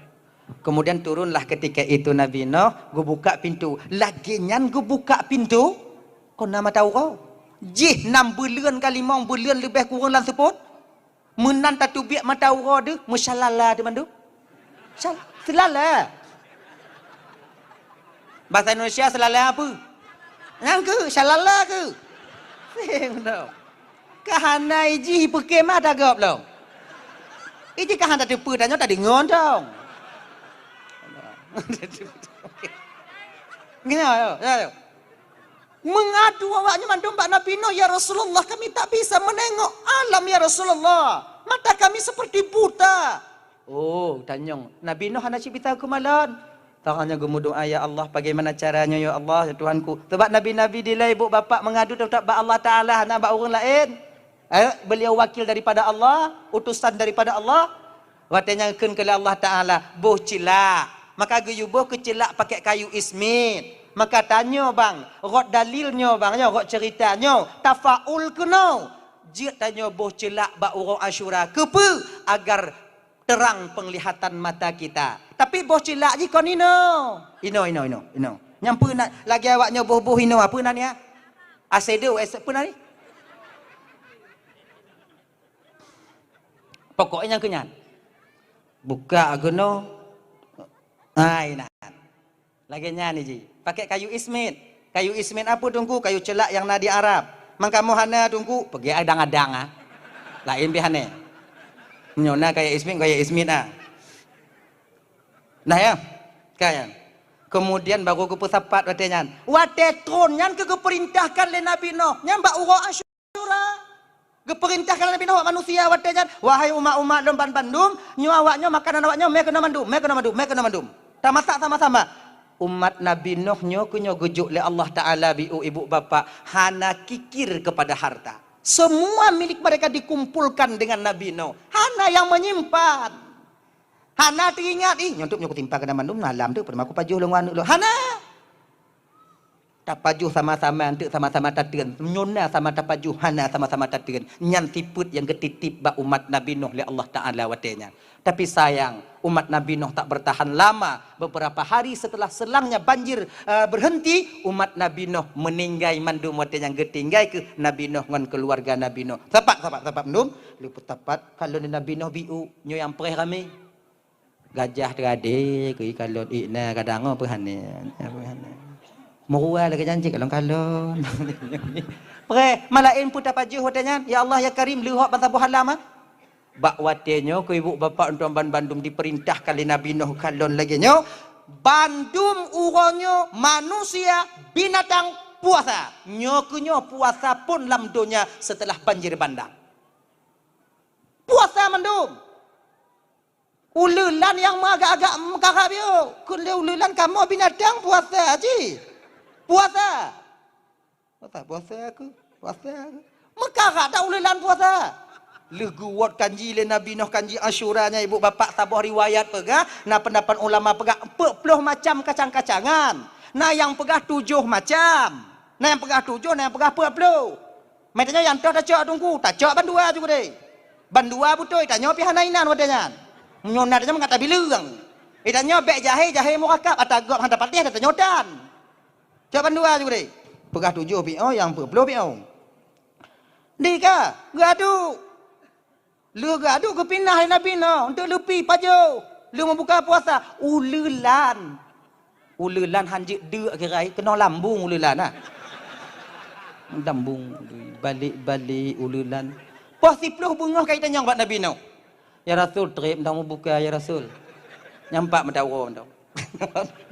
Kemudian turunlah ketika itu Nabi Nuh, geubuka pintu. Lagée nyan geubuka pintu, kon na mata uroe. Jih nam buleuen ka limong buleuen leubeh kureueng lam seupôt. Meunan tateubiet mata uroe deuh, meusyalala teumandum. Syal-, seulala. Bahasa Indonesia seulala apa? Nyang keu, syalala keu. Seng dong. Ka hana iji peuke mata gop long. Iji ka hana teupeu tanyoe tadeungon dong. Gini, ayo, ayo. Mengadu awaknyan mandum bak Nabi Nuh, "Ya Rasulullah, kami tak bisa menengok alam, ya Rasulullah. Mata kami seperti buta." Oh, tanyong. Nabi Nuh hana cit bisa keumalon. Tangan nyan geumeudoa, "Ya Allah, bagaimana caranya, ya Allah, ya Tuhanku?" Sebab nabi-nabi dilée ibu bapak mengadu tetap bak Allah Taala, hana bak ureueng laén. Eh, beliau wakil daripada Allah, utusan daripada Allah. Watée nyan kheun keu lé Allah Taala, "Boh ceulak." Maka geuyue boh keu ceulak pakai kayu ismit. Maka tanyoe bang, rot dalil nyoe bang, nyoe rot cerita nyoe, tafaul keunoe. Jeuet tanyoe boh ceulak bak uroe Asyura. Keupeue? Agar terang penglihatan mata kita. Tapi boh ceulak jih kon inoe. Inoe, inoe, inoe, inoe. Nyang peue na lagée awak nyoe boh-boh inoe, peue nan nyan? Asedo, es-, peue nan ni? Pokoknya nyang keu nyan. Buka keunoe. Ai nan. Lagée nyan iji. Pakai kayu ismit. Kayu ismit apa Teungku? Kayu ceulak nyang na di Arab. Man kamoe hana Teungku, peugét adang-adang ah. Laén pih hana. Nyoe na kayu ismit, kayu ismit ah. Nah ya. Ka nyan. Kemudian baru geupeusapat watée nyan. Watée tron nyan keu geupeurintahkan lé Nabi Nuh. Nyan bak uroe Asyura. Asyura. Geupeurintahkan Nabi Nuh bak manusia watée nyan, "Wahai umat-umat lôn banbandum, nyoe awak nyoe makanan awak nyoe, mé keunoe mandum, mé keunoe mandum, mé keunoe mandum." Tamasak sama-sama. Umat Nabi Nuh nyoe keu nyoe geujok lé Allah Taala biu ibu bapak, hana kikir kepada harta. Semua milik mereka dikumpulkan dengan Nabi Nuh. Hana nyang menyimpan. Hana teuingat, "Ih, nyoe teuk nyoe kutimpa keunan mandum, malam teuk, peue teuma kupajoh lôn ngon aneuk lôn." Hana. Tapajoh sama-sama, enteuk sama-sama tateun. Nyoe na sama tapajoh, hana sama-sama tateun. Nyan sifeuet nyang geutitip bak umat Nabi Nuh lé Allah Taala watée nyan. Tapi sayang, umat Nabi Nuh tak bertahan lama. Beberapa hari setelah selangnya banjir, eh, berhenti, umat Nabi Nuh meuninggai mandum watée nyan geutinggai keuh Nabi Nuh ngon keuluwarga Nabi Nuh. Sapat, sapat, sapat mandum. Leupeutapat, kalon Nabi Nuh biu, nyoe nyang preh ramé. Gajah teuradé keu ikalon, ik na kadang oh peuhane, peuhane. Meurua lagée janji kalon-kalon. Preh, malaén peue tapajoh watée nyan, "Ya Allah, ya Karim, leuhok ban saboh alam ah." Bak watée nyoe keu ibu bapak tuan banbandum dipeurintahkan lé Nabi Nuh kalon lagée nyoe, bandum uroe nyoe manusia, binatang puasa. Nyoe keu nyoe puasa pun lam donya setelah banjir bandang. Puasa mandum. Uleulan nyang meuagak-agak meukarat biôh. Kheun lé uleulan, "Kamoe binatang puasa jih." Puasa. Puasa, puasa aku. Puasa aku. Meukarat dak uleulan puasa? Leuguwot kanji lé Nabi Nuh, kanji Asyura nyan, ibu bapak, saboh riwayat peugah, na peundapat ulama peugah, empat puluh macam kacang-kacangan. Na nyang peugah tujoh macam. Na nyang peugah tujoh, na nyang peugah empat puluh. Meutanyoe nyang toh tacok Teungku, tacok bandua ju keudeh. Bandua beutôi, tanyoe pih hana inan watée nyan. Meunyoe na tanyoe mangat tabileueng. Eh, tanyoe bék jahé, jahé murakab, ata gob hana tapatéh, ata tanyoe tan. Cok bandua ju keudeh. Peugah tujoh piôh, nyang peuet ploh piôh. Di ka, geuadu. Lheueh geuadu geupinah lé Nabi Nuh, untuk leupi pajoh. Lheueh meubuka puasa, uleulan. Uleulan han jeuet deuk kira, keunoe lambung uleulan, ha. Lambung, balek-balek uleulan. Poh siploh beungoh ka itanyong bak Nabi Nuh, "Ya Rasul, trép mantong mubuka, ya Rasul." Nyang pat mata uroe mantong.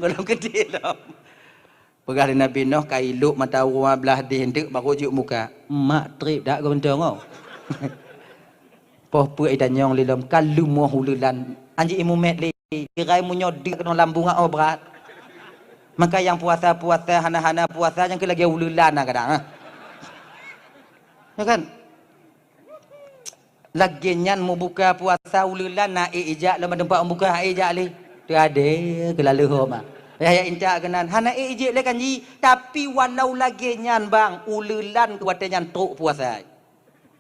Gohlom keudeh lom. Peugah lé Nabi Nuh, ka ilok mata uroe blah deh enteuk baru jeuet muka. Mak trép dak geuh mantong, oh. Poh peuet itanyong lé lom, ka leumoh uleulan. Anjing imumet lé, kirai meunyoe deuk keunoe lambung, oh, brat. Maka nyang puasa-puasa, hana-hana puasa, nyang keu lagèe uleulan na kadang, ah. Ya kan? Lagèe nyan mubuka puasa uleulan na ék ijak lom teumpat mubuka, ék ijak lé. Teuadé keulaleuhom, ah. Yah, yah intat keunan. Hana ék ijak lé kan ji, tapi walau lagèe nyan, bang, uleulan watèe nyan trok puasa.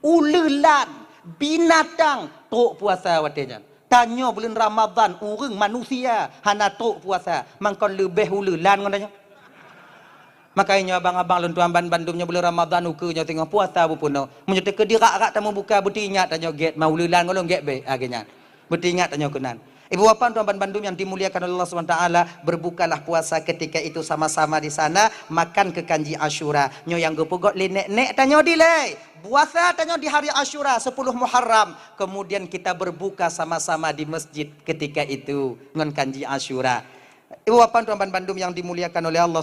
Uleulan, binatang, trok puasa watèe nyan. Tanyoe buleuen Ramadhan, ureueng manusia hana trok puasa, mangkon leubeh uleulan ngon tanyoe. Makajih nyoe abang-abang lôn tuan ban bandum nyoe buleuen Ramadhan ukeue nyoe teungoh puasa beupeunoh. Meunyoe teukeudi rak-rak tamubuka, beuteuingat tanyoe gét ma uleulan ngon lôn gét bèk, ah, gét nyan. Beuteuingat tanyoe keunan. Ibu bapak tuan ban bandum yang dimuliakan oleh Allah Subhanahu Wa Taala, berbukalah puasa ketika itu sama-sama di sana, makan keu kanji Asyura. Nyoe nyang geupeugot lé nèk-nèk tanyoe dilèe. Puasa tanyoe di hari Asyura, sepuluh Muharram. Kemudian kita berbuka sama-sama di masjid ketika itu ngon kanji Asyura. Ibu bapak tuan ban bandum yang dimuliakan oleh Allah